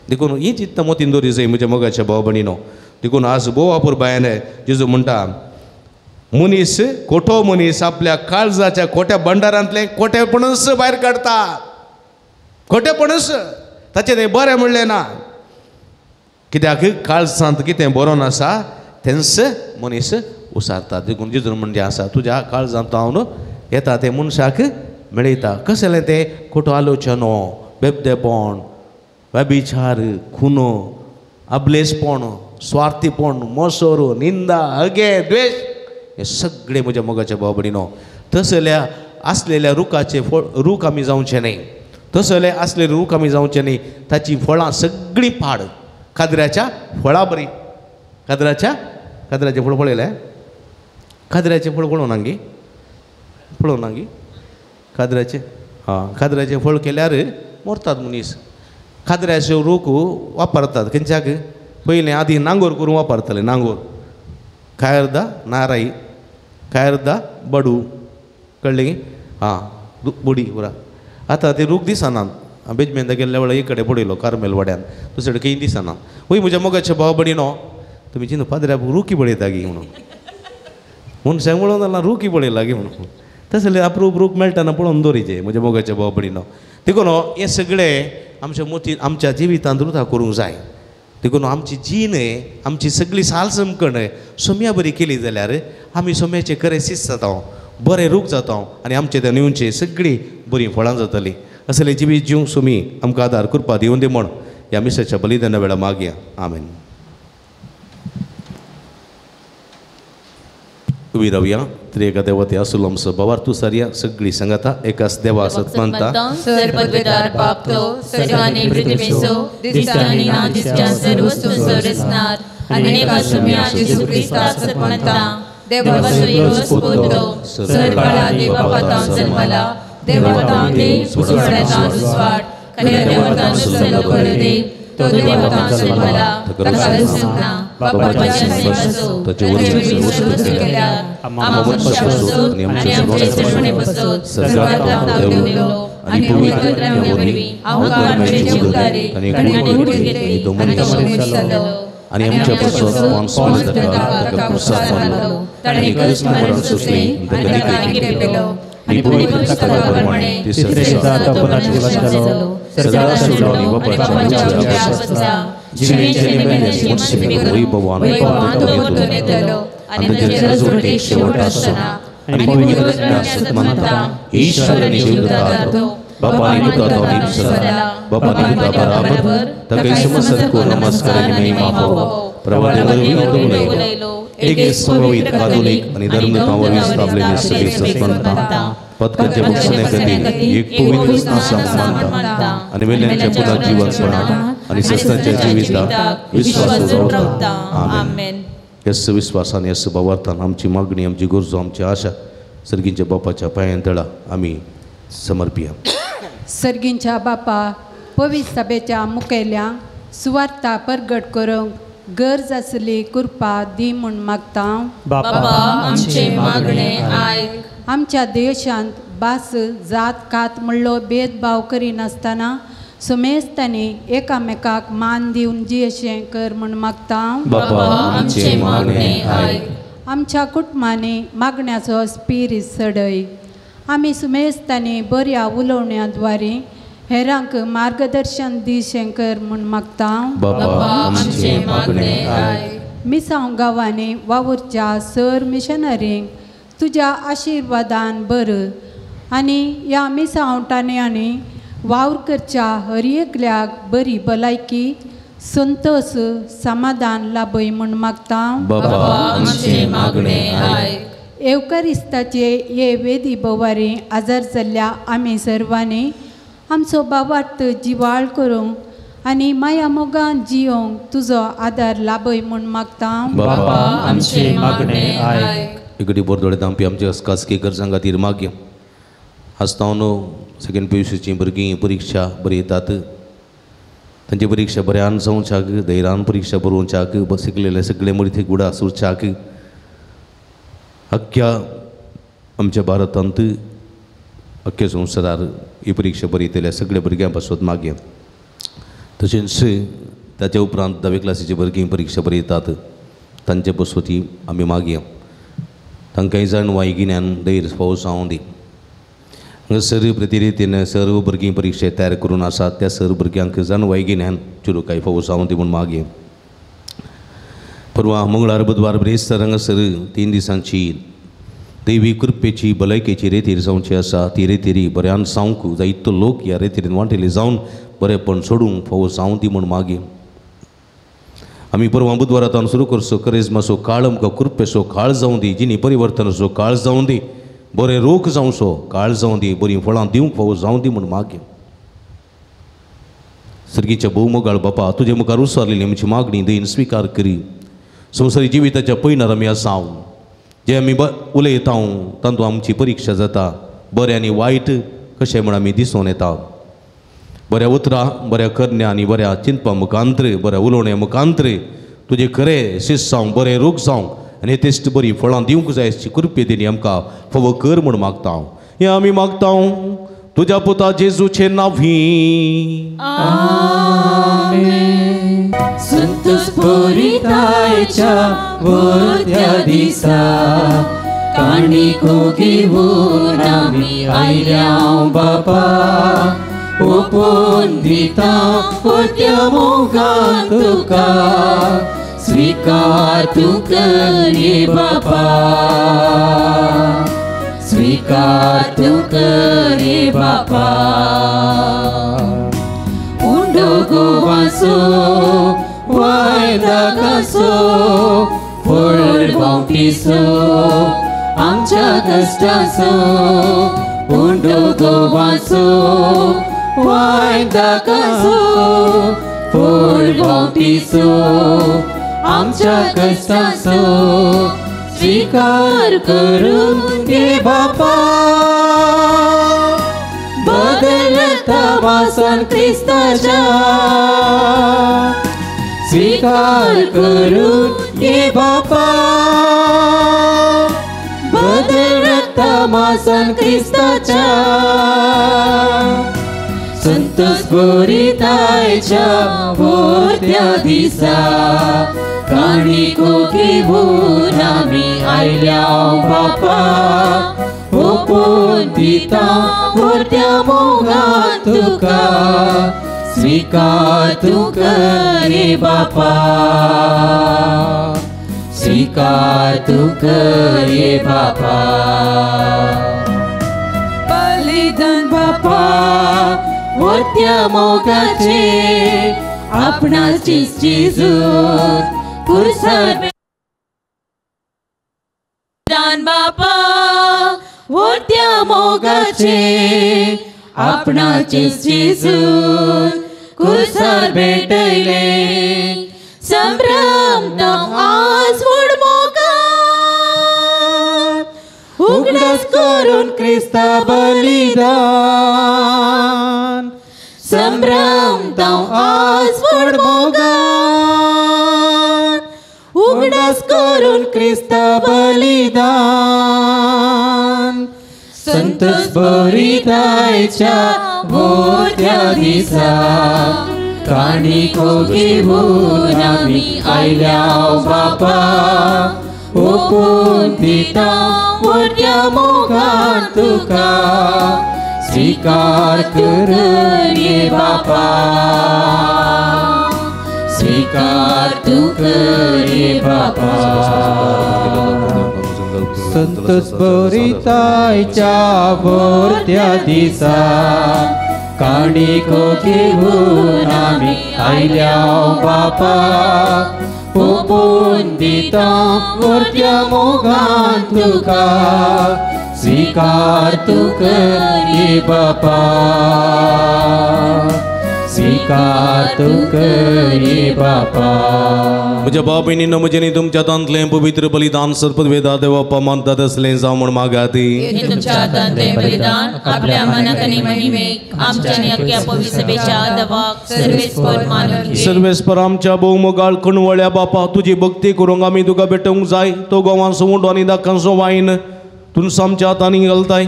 देखून ही चिंता मोतीन दवरी जाय म्हज्या मोगाच्या भाव भयणीनो. देखून आज भोव अपुरबायेन जेजू म्हणटा मनीस कोठो मनीस आपल्या काळजाच्या कोट्या भंडारांतलें कोटेपणूच भायर काडटा, खोटेपणूच ताचें तें बरें म्हणलें ना. कित्याक काळजांत कितें बरोवन आसा तेंच मनीस उसारता. देखून जेजून म्हणजे आसा तुज्या काळजांत हांव येता तें मनशाक मेळयता. कसलें तें? खोटो आलोचनो, बेबदेपण, व्यभिचार, खुनो, अबलेसपण, स्वार्थीपण, मोसोर, निंदा, अगे, द्वेश, हे सगळे म्हज्या मोगाच्या भाव भयणीनो तसल्या आसलेल्या रुखाचे फळ रूख आमी जावचे न्हय, तसले आसलेले रूख आमी जावचे न्हय. ताची फळां सगळीं पाड कादऱ्याच्या फळां बरी. कादऱ्याच्या कादऱ्याचें फळ पळयलें? कादऱ्याचें फळ पळोवना गी? पळोवना गी? कादऱ्याचें आं कादऱ्याचें फळ केल्यार मरतात मनीस. कादऱ्याचे रूख वापरतात खंयच्याक? पयलें आदी नांगोर करून वापरताले, नांगोर काय अर्दा नाराई, काय अर्दा बडू, कळ्ळें गी? आं बुडी पुरा. आतां ते रूख दिसनात. बेजमेंता गेल्ल्या वेळार एक कडेन पडयलो कार्मेल वाड्यान, दुसरे कडेन खंय दिसना. वय म्हज्या मोगाच्या भाव भयणीनो तुमी चिंतू पाद्र्या रुखी पळयता गी म्हणून, मनशांक पळोवन जाल्यार रुखी पळयला गी म्हणून, तसले अप्रूप रूख मेळटना पळोवन दवरीचे म्हज्या मोगाच्या भाव भयणीनो. देखून हें सगळें आमच्या मोती आमच्या जिवितांत रुथा करूंक जाय. देखून आमची जीण आमची सगळी साल समकण सोम्या बरी केली जाल्यार आमी सोम्याचे खरें शिस्त जाता, बरें रूख जाता आनी आमचे त्या न्यूंचे सगळीं बरीं फळां जातलीं. असले जिवीत जिवंक सुमी आमकां आदार कृपा दिवन दी म्हण ह्या मिसाच्या बलिदाना वेळार मागया. आमेन. उबी रावया. त्रिएका देवते आसुलो आमचो भावार तूं सारया सगळी सांगाता एकाच देवा सत मानता. सर्वद्वेदार पापतो सर्वांनी पृथ्वीसो दिसता ना दिसता सर्वस्व संरचनार अनेका सुम्या जेसू क्रिस्ता सत मानता. देवाचो एकलोच पुत्र सर्वकाळा देवा पातान जन्मला, देवतां देव सुवाड्यातां दुस्वाट, खऱ्या देवतां सल्लो खरो देव, तो देवतां जन्मला, ताका दर्शन ना, बापाच्या सेवाचो, ताचे वरवीं सर्व केल्यार, आम्हा मनशां पासून आनी आमचे सृष्टी पासून सर्वांत देवलो आनी पवित्र वरवीं आमकां मेळचे उद्धारे ताणें कूड घेतली आनी तो मनीस जालो आनी आमच्या पासून पॉन्स ताका क्रुसार मारलो, ताणें क्रूस मरण सोंसलें, ताका निकेपेलो आनी पवित्र प्रमाणे तिसऱ्या दिसा तो पुनर्जिवित जालो, स्वर्गाक चडलो आनी बापाच्या उजव्या बसला, जिणेचे आनी मेल्ल्यांचे वैभवान तो येतलो आनी ताचे रजवटीक शेवट आसना. आनी पवित्र सत्मनता ईश्वर आनी जिवंतता बापा आनी पुता तो सदा बापा आनी पुता बराबर ताका समजत को नमस्कार आनी महिमा फावो. प्रभु वरवीं उलयलो एक पवित्र कातोलीक आनी धर्मदूतां वरवीं स्थापलेली सगळी सत्मनता पदकाच्या बक्षण्या खातीर एक पवित्र स्नान मानता आनी मेल्ल्यांच्या पुनर्जीवनपणाक आनी सस्तांच्या जिविताक विश्वास दवरता. आमेन. यस विश्वासान यस भावार्थान आमची मागणी, आमची गरजो, आमची आशा सर्गींच्या बापाच्या पांयां तळा आमी समर्पिया. सर्गींच्या बापा, पवित्र सभेच्या मुखेल्यांक सुवार्ता परगट करूंक गरज आसली कृपा दी म्हूण मागता. बापा आमचे मागणे आयक. आमच्या देशांत भास, जात, कात म्हणलो भेदभाव करिनासतना सुमेस्तांनी एकामेकाक मान दिवन जियेशें कर म्हूण मागता. बापा आमचे मागणे आयक. आमच्या कुटुंबांनी मागण्याचो स्पिरीत चडय. आमी सुमेस्तांनी बऱ्या उलोवण्या द्वारे हेरांक मार्गदर्शन दिशें कर म्हूण मागता. बापा आमचे मागणे आयक. मिसांव गांवांनी वावुरच्या सर मिशनरींक तुज्या आशिर्वादान बर आनी ह्या मिसांव टान्यांनी वावर करच्या हर एकल्याक बरी भलायकी, संतोष, समाधान लाभय म्हूण मागता. बापा आमचे मागणे आयक. येवकारिस्ताचे हे वेदी बोवारी आजार जाल्ल्या आमी सर्वांनी आमचो बाबार्थ जिवाळ करूंक आनी माया मोगान जियोंक तुजो आदार लाभय म्हूण मागता. बापा आमचे मागणे आयक. इकडे बोरदोडे दामपी आमच्या खासगी गरजां खातीर मागया. आसता न्हू सेकंड पी यू सीची भुरगीं परिक्षा बरयतात, तांची परिक्षा बऱ्यान जावच्याक, धैर्यान परिक्षा बरोवच्याक, शिकलेले सगळे मर्दी गुडा सुरच्याक अख्ख्या आमच्या भारतांत अख्ख्या संवसारार ही परिक्षा बरयतल्या सगळ्या भुरग्यां पासत मागया. तशेंच ताच्या उपरांत धावे क्लासीची भुरगीं परिक्षा बरयतात, तांचे पासत आमी मागया. तांकांय जाणवाय, गिन्यान, धैर्य फावो जावं दी. हांगासर प्रतिरितीन सर्व भुरगीं परिक्षे तयार करून आसात त्या सर्व भुरग्यांक जाणवाय, गिन्यान, चुरुकाय फावो जावं दी म्हूण मागया. परवां मंगळार, बुधवार, ब्रेस्तार हांगासर 3 दिसांची देवी कृपेची भलायकेची रेतीर जावची आसा. ती रेतीरी बऱ्यान जावंक जायतो लोक ह्या रेतीरीन वांटेली जावन बरेपण सोडूंक फावो जावं दी म्हूण मागया. आमी परवां बुधवारांत सुरू करचो करेजमाचो काळ आमकां कृपेचो काळ जावं दी, जिनी परिवर्तनाचो काळ जावं दी, बरें रोग जावचो काळ जावं दी, बरीं फळां दिवंक फावो जावं दी म्हूण मागया. सर्गीच्या भोवमोगाळ बापा, तुजे मुखार उसरलेली आमची मागणी दयेन स्विकार करी. संवसारी जिविताच्या पयणार आमी आसा, जे आमी उलयता तातूंत आमची परिक्षा जाता. बरें आनी वायट कशें म्हूण आमी दिसून येता. बऱ्या उतरां, बऱ्या करण्या आनी बऱ्या चिंतपा मुखांत्र, बऱ्या उलोवण्या मुखांत्र तुजें खरें शिस्त जावं, बरें रोग जावं आनी तेस्ट बरीं फळां दिवंक जाय अशी कृपे दिली आमकां फावो कर म्हूण मागता. हें आमी मागता तुज्या पुता जेजूचे नांवी. आमेन. संतोष पुरितायच्या वरत्या दिसा काणिको घेवन आमी आयल्या बापा, ओपून दिता वरत्या मोगान तुका, स्वीकार तूं कर रे बापा, स्वीकार तूं कर रे बापा. उंडो गोवासो वायदा कासो फळ बावटीसो आमच्या कश्टासो, उंडो गोवासो वायदा कासो फळ बावटीसो आमच्या कश्टासो, स्वीकार करून घे बापा, बदलता वासान क्रिस्ताच्या, स्वीकार करून घे बापा, बदलता मासान क्रिस्ताच्या. संतोष पुरितायच्या वरत्या दिसा काणिको घेवन आमी आयल्या बापा, ओपून दिता व्हडत्या मोगान तुका स्वीकार तूं कर रे बापा स्वीकार तूं कर रे बापा बलिदान बापा व्हडत्या मोगाचे आपणाचीच जेजून पुरसार दान बापा व्हडत्या मोगाचे आपणाचीच जेजून कुर्सार भेटयले संभ्रमता आज व्हड मोगान उगडास करून क्रिस्ता बलिदान संभ्रमता आज व्हड मोगान उगडास करून क्रिस्ता बलिदान संतोष भरितायच्या मोठ्या दिसा काणिको घेऊन आमी आयल्या बापा ओपून दिता व्हडल्या मोगान तुका स्वीकार कर रे बापा स्वीकार तूं कर रे बापा संतोष भरितायच्या व्हडल्या दिसा काणिको घेऊन आमी आयल्या बापा ओपून दिता व्हडल्या मोगान तुका स्वीकार तूं कर रे बापा स्वीकार तूं कर रे बापा. म्हज्या भाव भयणींनो म्हजें न्ही तुमच्या हातांतलें पवित्र बलिदान सर्पवेदा देवप्पा मानतात असलें जावं म्हूण मागाती. तुमच्या हातांतलें बलिदान आपल्या मनाक आनी महिमेक आमच्या आनी अख्ख्या पवित्र सभेच्या देवाक सर्वेस्पर मानून घे. सर्वेस्पर आमच्या भोवमोगाळ कणवळ्या बापा तुजी भक्ती करूंक आमी तुका भेटूंक जाय. तो गोवांचो उंडो आनी दाकांचो वायन तुमचो आमच्या हातांनी घालताय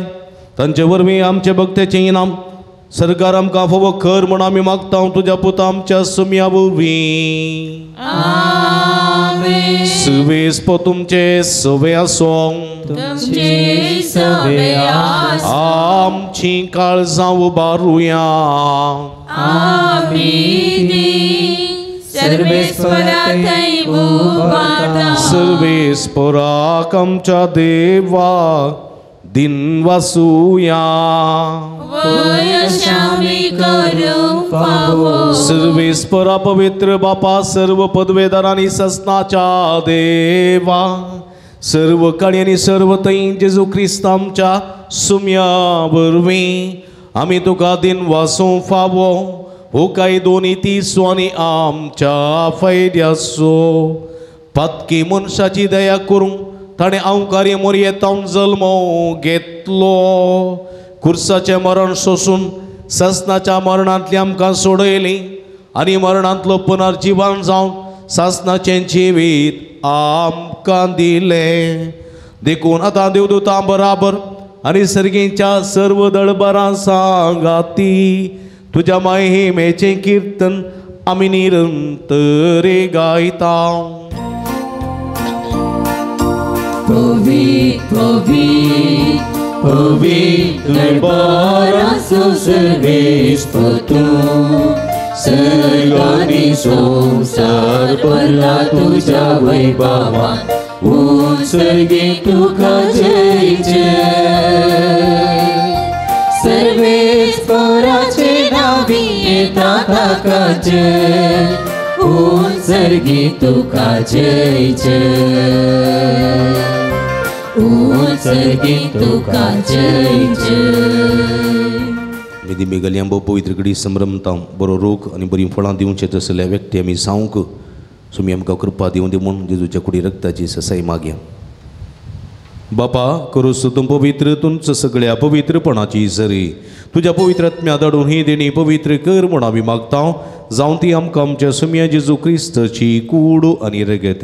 तांचे वरवीं आमचे भक्तेचें इनाम सरकार आमकां फावो कर म्हूण आमी मागता तुज्या पुता आमच्या सुम्या वरवीं. सुवेस्पो तुमचे सवे आसों आमची काळजां उबारुया. सर्वेस्पराक आमच्या देवा दिन वासुया. सर्वेस्परा पवित्र बापा सर्व पदवेदार आनी ससनाच्या देवा सर्व काळी आनी सर्व थंय जेजू क्रिस्त आमच्या सुम्या वरवीं आमी तुका दिन वासूं फावो हो कायदो नितीचो आनी आमच्या फायद्याचो. पातकी मनशाची दया करूंक ताणें अवकार्य मोरयेतावन जल्मो घेतलो. कुर्साचें मरण सोसून सासनाच्या मरणांतली आमकां सोडयली आनी मरणांतलो पुनर्जिवन जावन सासनाचें जिवीत आमकां दिलें. देखून आतां देवदूतां बराबर आनी सर्गीच्या सर्व दळबरां सांगाती तुज्या महिमेचें किर्तन आमी निरंतरे गायता. पवित्र पवित्र पवित्र बारासो सर्वेस्पर तूं सर्गानी संवसार भरला तुज्या वैभवान उत्सर्गी तुका जय जय. सर्वेस्पराचे नांवी येता ताका जय उत्सर्गी तुका जय जय उत्सर्गी तुका जय जय. मेदी मेगलियां भोव पवित्र घडी संभ्रमता बरो रोग आनी बरीं फळां दिवचें तसल्या व्यक्ती आमी सांवक सुमी आमकां कृपा दिवं दी म्हूण जेजूच्या कुडी रक्ताची ससाई मागया. बापा करूस तूं पवित्र तुमचं सगळ्या पवित्रपणाची सरी तुज्या पवित्र आत्म्या धाडून ही देणी पवित्र कर म्हूण आमी मागता. जावं ती आमकां आमच्या सुम्या जेजू क्रिस्ताची कूड आनी रगत.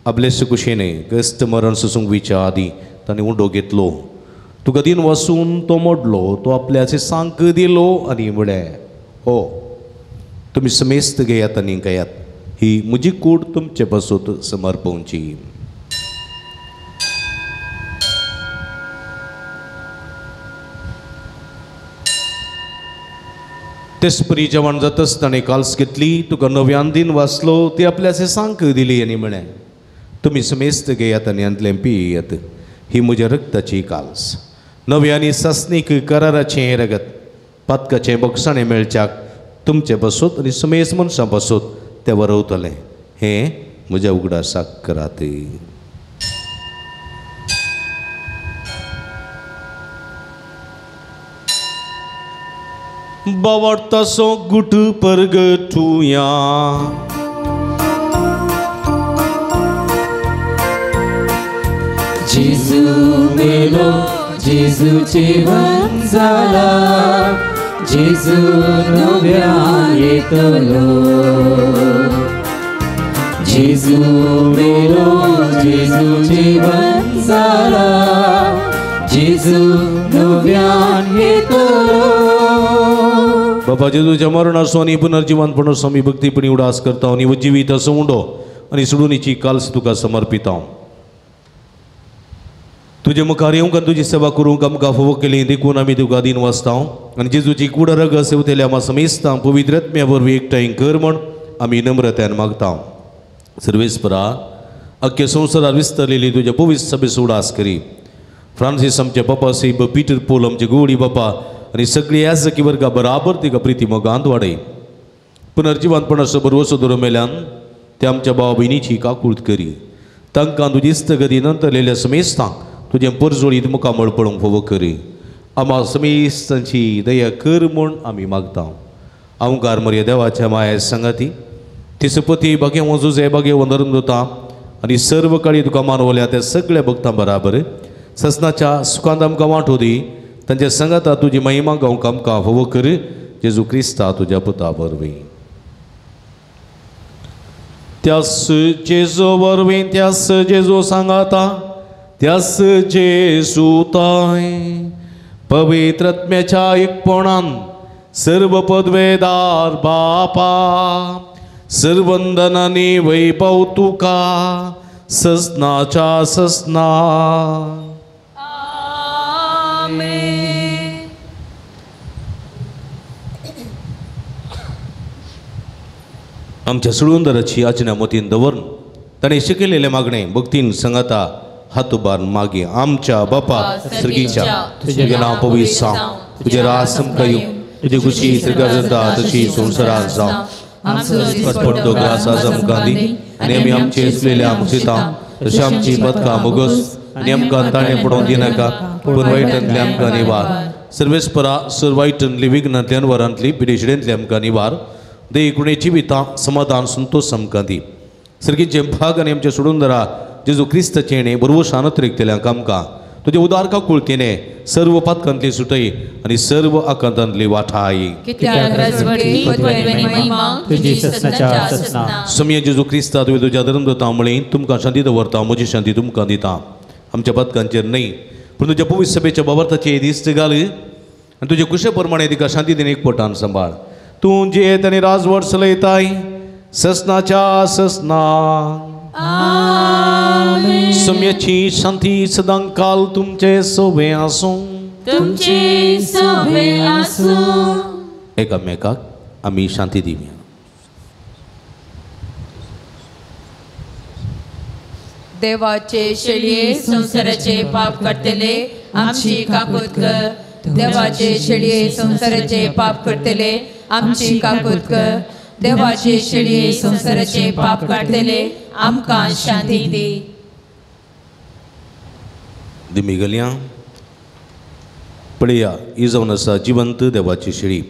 आपले सुकुशेने क्रिस्त मरण सोसूंक विच्या आदीं ताणें उंडो घेतलो. तुका दिन वसून तो मोडलो तो आपल्याचे सांक दिलो आनी म्हळें हो तुमी समेस्त घेयात आनी घेयात ही म्हजी कूड तुमचे पासून समर्पवची. तेसपरी जेवण जातच ताणें काल्स घेतली, तुका नव्यान दिन वाचलो, ती आपल्या सांक दिली आनी म्हळें, तुमी समेस्त घेयात आनी हांतलें पियात, ही म्हज्या रक्ताची काल्स, नव्या आनी सासणीक कराराचें हें रगत, पातकाचें बक्षाणें मेळच्याक तुमचे बसोत आनी समेस्त मनशां बसोत तें वरवतलें, हें म्हज्या उगडासाक करात. बावडतासो गुट परगटुया, जेजू मेलो, जेजू जिवन जाला, जेजू नव्यान येतलो. जेजू मेलो, जेजू जिवन जाला, जेजू नव्यान येतलो. बाबा जेजूच्या मरणाचो आनी पुनर्जिवनपणाचो आमी भक्तीपणी उडास करता आनी जिवीत असो उंडो आनी सोडूनीची काल्स तुका समर्पिता. तुजे मुखार येवंक आनी तुजी सेवा करूंक आमकां फावो केली देखून आमी तुका दीन वाचता आनी जेजूची कूड रगत सेवतल्या आमा समेस्तां पवित्र आत्म्या वरवीं एकठांय कर म्हण आमी नम्रतायेन मागता. सर्वेस्परा, अख्ख्या संवसारार विस्तारलेली तुज्या पवित्र सभेचो उडास करी. फ्रांसीस आमचे बापा साहेब, पीटर पोल आमचे गोवडी बापा आनी सगळी याजकी वर्गा बराबर तिका प्रिती मोगांत वाडय. पुनर्जिवनपणाचो बरवसो दवरून मेल्यान ते आमच्या भाव भयणीची काकूळत करी. तांकां तुजी इस्तगती नंतरलेल्या समेस्तांक तुजें परजोळीत मुखामळ पळोवंक फावो करी. आमा समेस्तांची दया कर म्हूण आमी मागता. अवकार मरया देवाच्या माया संगाती तिसपती भाग्यवंत जुजे भाग्यवंत धर्मदूता आनी सर्व काळी तुका मानवल्या त्या सगळ्या भक्तां बराबर ससनाच्या सुखांत आमकां वांटो दी. तांच्या संगाता तुजी महिमा गावंक आमकां फावो कर. जेजू क्रिस्ता तुज्या पुता वरवीं. त्यास जेजू वरवीं, त्यास जेजू सांगाता, त्यास जेजू ताय पवित्र आत्म्याच्या एकपणान सर्व पदवेदार बापा सर्वंदनानी वैभव तुका ससनाच्या ससना. आमेन. आमच्या सुळुंदराची आज्ञा मतीन दवरून ताणें शिकयलेलें मागणें भक्तीन संगाता हात उबारून मागी. आमच्या बापा सर्गीच्या, तुजें नांव पवित्र जावं, तुजें राज आमकां येवं, तुजी खुशी स्वर्गार जाता तशी संवसारांत जावं. पडतो ग्रास आज आमकां दी आनी आमी आमचे चुकलेल्या आमक्षिता तशें आमची पदकां मोगस आनी आमकां ताणें पडोवंक दिनाका, पूण वायटांतली आमकां निवार. सर्वेस्परा सर वायटांतली विघ्नांतली अनवरांतली पिडेशिडेंतली आमकां निवार. दे कुणे जिवितां समाधान संतोष आमकां दी. सर्गीचे भाग आनी आमचे सोडून धरा जेजू क्रिस्ताचें हेणें बरवशान अतिरिक्तल्यांक आमकां तुजे उदार काकुळतीने सर्व पातकांतली सुटय आनी सर्व आकांतांतली वाठाय. समिया जेजू क्रिस्ता तुवें तुज्या धर्मदूतां म्हळें, तुमकां शांती दवरता, म्हजी शांती तुमकां दिता. आमच्या पातकांचेर न्हय पूण तुज्या पवित्र सभेच्या बाबर्थाचे दिस्त घाल आनी तुजे कुशे प्रमाणे तिका शांती दिन एकपटान सांबाळ. तूं जियेत आनी राजवट चलयताय ससनाच्या ससना. सम्याची शांती सदांकाल तुमचे सोबे आसूं. तुमचे सोबे आसूं. एकामेकाक आमी शांती दिवया. देवाचे शेळये संवसाराचे पाप काडटले आमची काकूत कर. देवाचे शेळये संवसाराचे पाप करतले आमची काकूत कर. देवाचे शेळये संवसाराचे पाप काडटले आमकां शांती दी. दिमी गलयां पळया, ही जावन आसा जिवंत देवाची शेळी.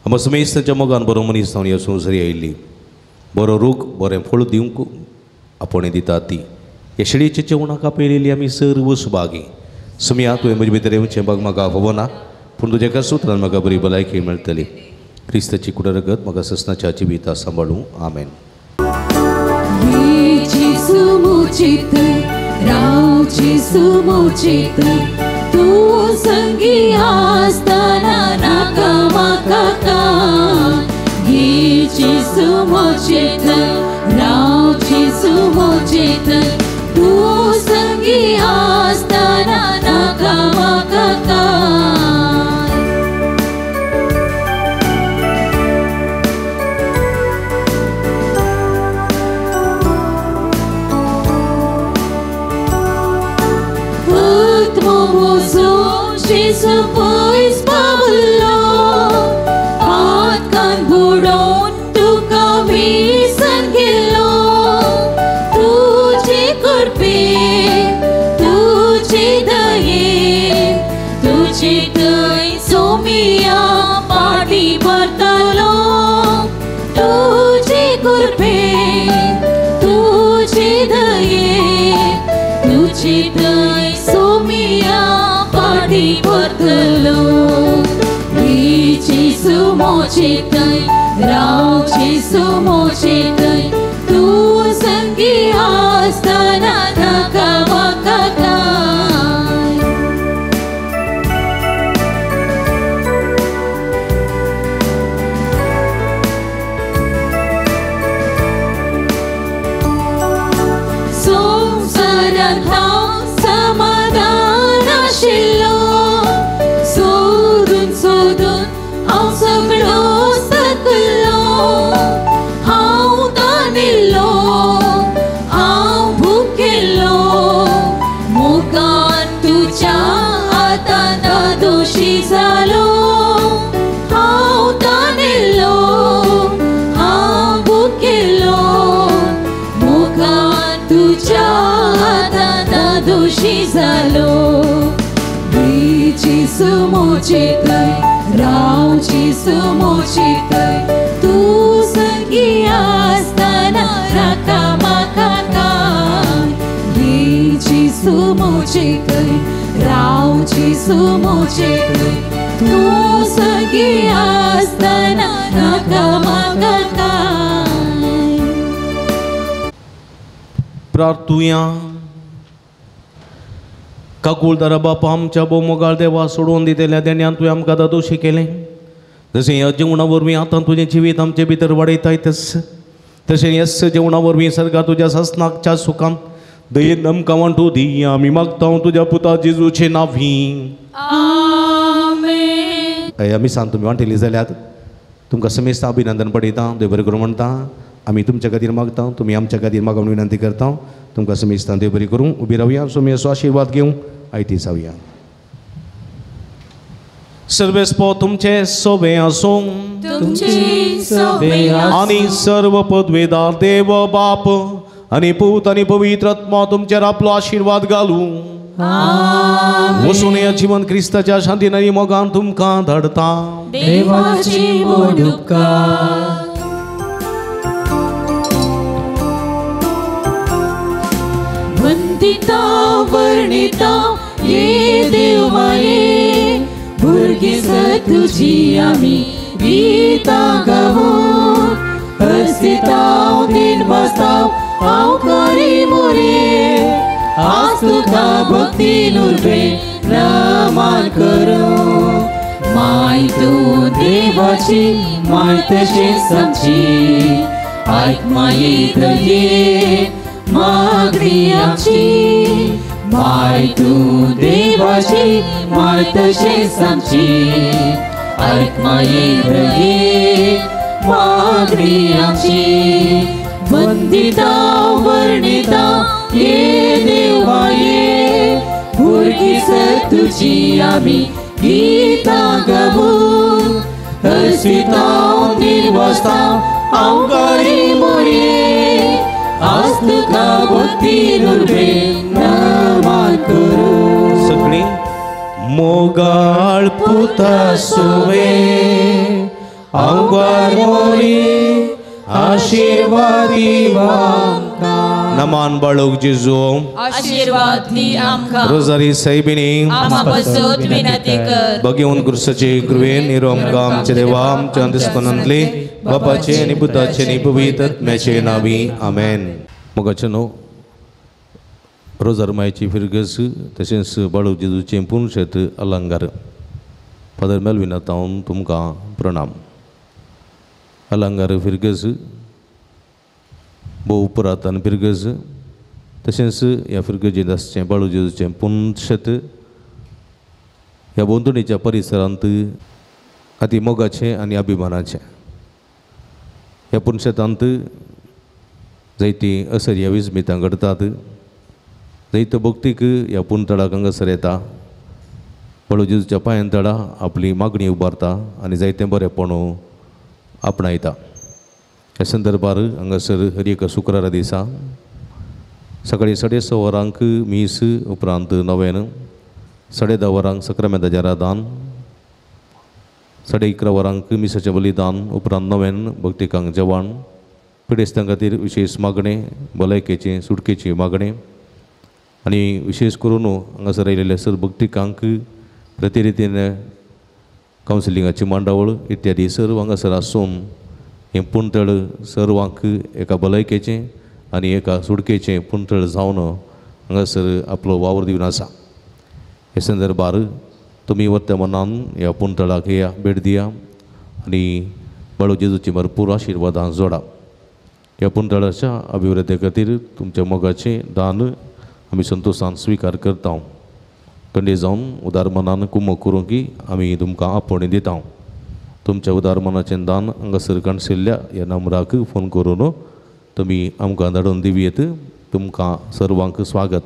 आमकां समेस्तांच्या मोगान बरो मनीस जावन ह्या संवसारी आयिल्ली. बरो रूख बरें फळ दिवंक आपोवणें दिता ती. ह्या शेळयेच्या जेवणाक आपयलेली आमी सर्व सुभागी. समिया, तुवें म्हजे भितर येवचें बाग म्हाका फावना, पूण तुज्या एका सुत्रान म्हाका बरी भलायकी मेळटली. क्रिस्ताची कुड रगत म्हाका ससनाच्या जिविता सांबाळूं. आमेन. तूं संगी आसतना नाका म्हाका काम. घे जेजू म्हजें राव जेजू म्हजें, तूं संगी आसतना नाका म्हाका काम. जेजू पयस पावलो पातकान बुडोवन तुका विसर गेलो तुजे कृपे तुजे दये तुजे थंय सोमिया पाटी भरतलो तुजे कृपे तुजे दये तुजे थंय सोमिया पाटी भरतलो जेजू म्हजे थंय राव जेजू म्हजे थंय तूं संगी आसतना नाका म्हाका कांय. संवसारांत हांव समाधान आशिल्लो सोदून सोदून हांव सगळो थकलो हांव तानेल्लो हांव भुकेल्लो मोगान तुज्या आतां दोशी जालो हांव तानेल्लो हांव भुकेल्लो मोगान तुज्या आतां दोशी जालो. जेजू म्हजे थंय राव जेजू म्हजे थंय तूं संगी आसतना नाका म्हाका कांय. जेजू म्हजे थंय राव जेजू म्हजे थंय तूं संगी आसतना नाका म्हाका कांय. प्रार्थुया. काकुळदारा बापा आमच्या भोवमोगाळ देवा सोडून दितल्या देण्यान तुवें आमकां दादोशी केलें जशें ह्या जेवणा वरवीं आतां तुजें जिवीत आमचे भितर वाडयताय तशें ह्याच जेवणा वरवीं सर्गा तुज्या सासनाच्या सुखान दयेन आमकां वांटू दी आमी मागता तुज्या पुता जेजूचे नांवी. आमेन. ह्या मिसान तुमी वांटेली जाल्यार तुमकां समेस्त अभिनंदन पडयता. देव बरें करूं म्हणटा. आमी तुमच्या खातीर मागता, तुमी आमच्या खातीर मागून विनंती करता. तुमकां समेस्तां देव बरी करूं. उबी रावया, सोमयेचो आशिर्वाद घेवं आयती जावया. सर्वेस्पो तुमचे सोबे आसूं आनी सर्व पदवेदार देव बाप आनी पूत आनी पवित्र आत्मा तुमचेर आपलो आशिर्वाद घालूं. वसून ह्या जिवन क्रिस्ताच्या शांतीन आनी मोगान तुमकां धाडता. देवाची व्हड उपकार. वंदिता वर्णिता ये देव माये भुरगीं सत तुजी आमी गीतां गावूं हसताव दिन बसताव हांव करी मोरे आज तुका भक्ती नुरबे नमान करूं. माय तूं देवाची माय तशें आमची आयक माये दये मागणी आमची माय तूं देवाची माय तशेंच आमची आयक माये दये मागणी आमची. वंदिता वर्णिता ये देव माये भुरगीं सत तुजी आमी गीतां गावूं हसताव दिन बसताव हांव करी मोरे आज तुका भक्ती नुरबे नमान करूं. सगळीं मोगाळ पुता सुवे अवघड मोरी आशिर्वादी नमान बाळूक जेजू आशीर्वाद दी आमकां. रोजारी सायबिणी आमा पासत विनंती कर. भगवंत क्रिस्ताचे कृपेन निरो आमकां आमच्या देवा आमच्या अंतस्करणांतले बापाचे आनी पुताचे आनी पवित्र आत्म्याचे नांवी आमेन. मोगाचे न्हू रोजार मायची फिरगस तशेंच बाळूक जेजूचें पुनशेत अलंकार. फादर मेलविना तावन तुमकां प्रणाम. अलंकार फिरगस भोव पुरातन फिरगज तशेंच ह्या फिरगजेंत आसचें बाळू जेजूचें पुनशेत ह्या भोंवतणीच्या परिसरांत अती मोगाचें आनी अभिमानाचें. ह्या पुनशेतांत जायतीं असर्या विस्मितां घडटात. जैत भक्तीक ह्या पुणतळाक हांगासर येता. बाळू जेजूच्या पांयां तडा आपली मागणी उबारता आनी जायतें बरेंपण आपणायता. ह्या संदर्भार हांगासर हर एका शुक्रारा दिसा सकाळीं 6:30 वरांक मीस, उपरांत नवेन, 10:30 वरांक सक्रामेंताचें आराधन, 11:30 वरांक मिसाचें बलिदान, उपरांत नवेन भक्तिकांक जेवण, पिडेस्तां खातीर विशेश मागणें, भलायकेचें सुटकेची मागणें आनी विशेश करून हांगासर आयिल्ले सर भक्तिकांक प्रतिरितीन कावन्सिलिंगाची मांडावळ इत्यादी सर्व हांगासर आसून हें पुंतळ सर्वांक एका भलायकेचें आनी एका सुटकेचें पुंतळ जावन हांगासर आपलो वावर दिवन आसा. हे संदर्भार तुमी वत्या मनान ह्या पुंतळाक या भेट दिया आनी बाळू जेजूची भरपूर आशिर्वादां जोडा. ह्या पुंतळाच्या अभिवृद्धी खातीर तुमच्या मोगाचें दान आमी संतोशान स्विकार करता. कंडे जावन उदार मनान कुमक करूंक की आमी तुमकां आपोवणें दिता. तुमच्या उदार मनाचें दान हांगासर काणशिल्ल्या ह्या नंबराक फोन करून तुमी आमकां धाडून दिवयेत. तुमकां सर्वांक स्वागत.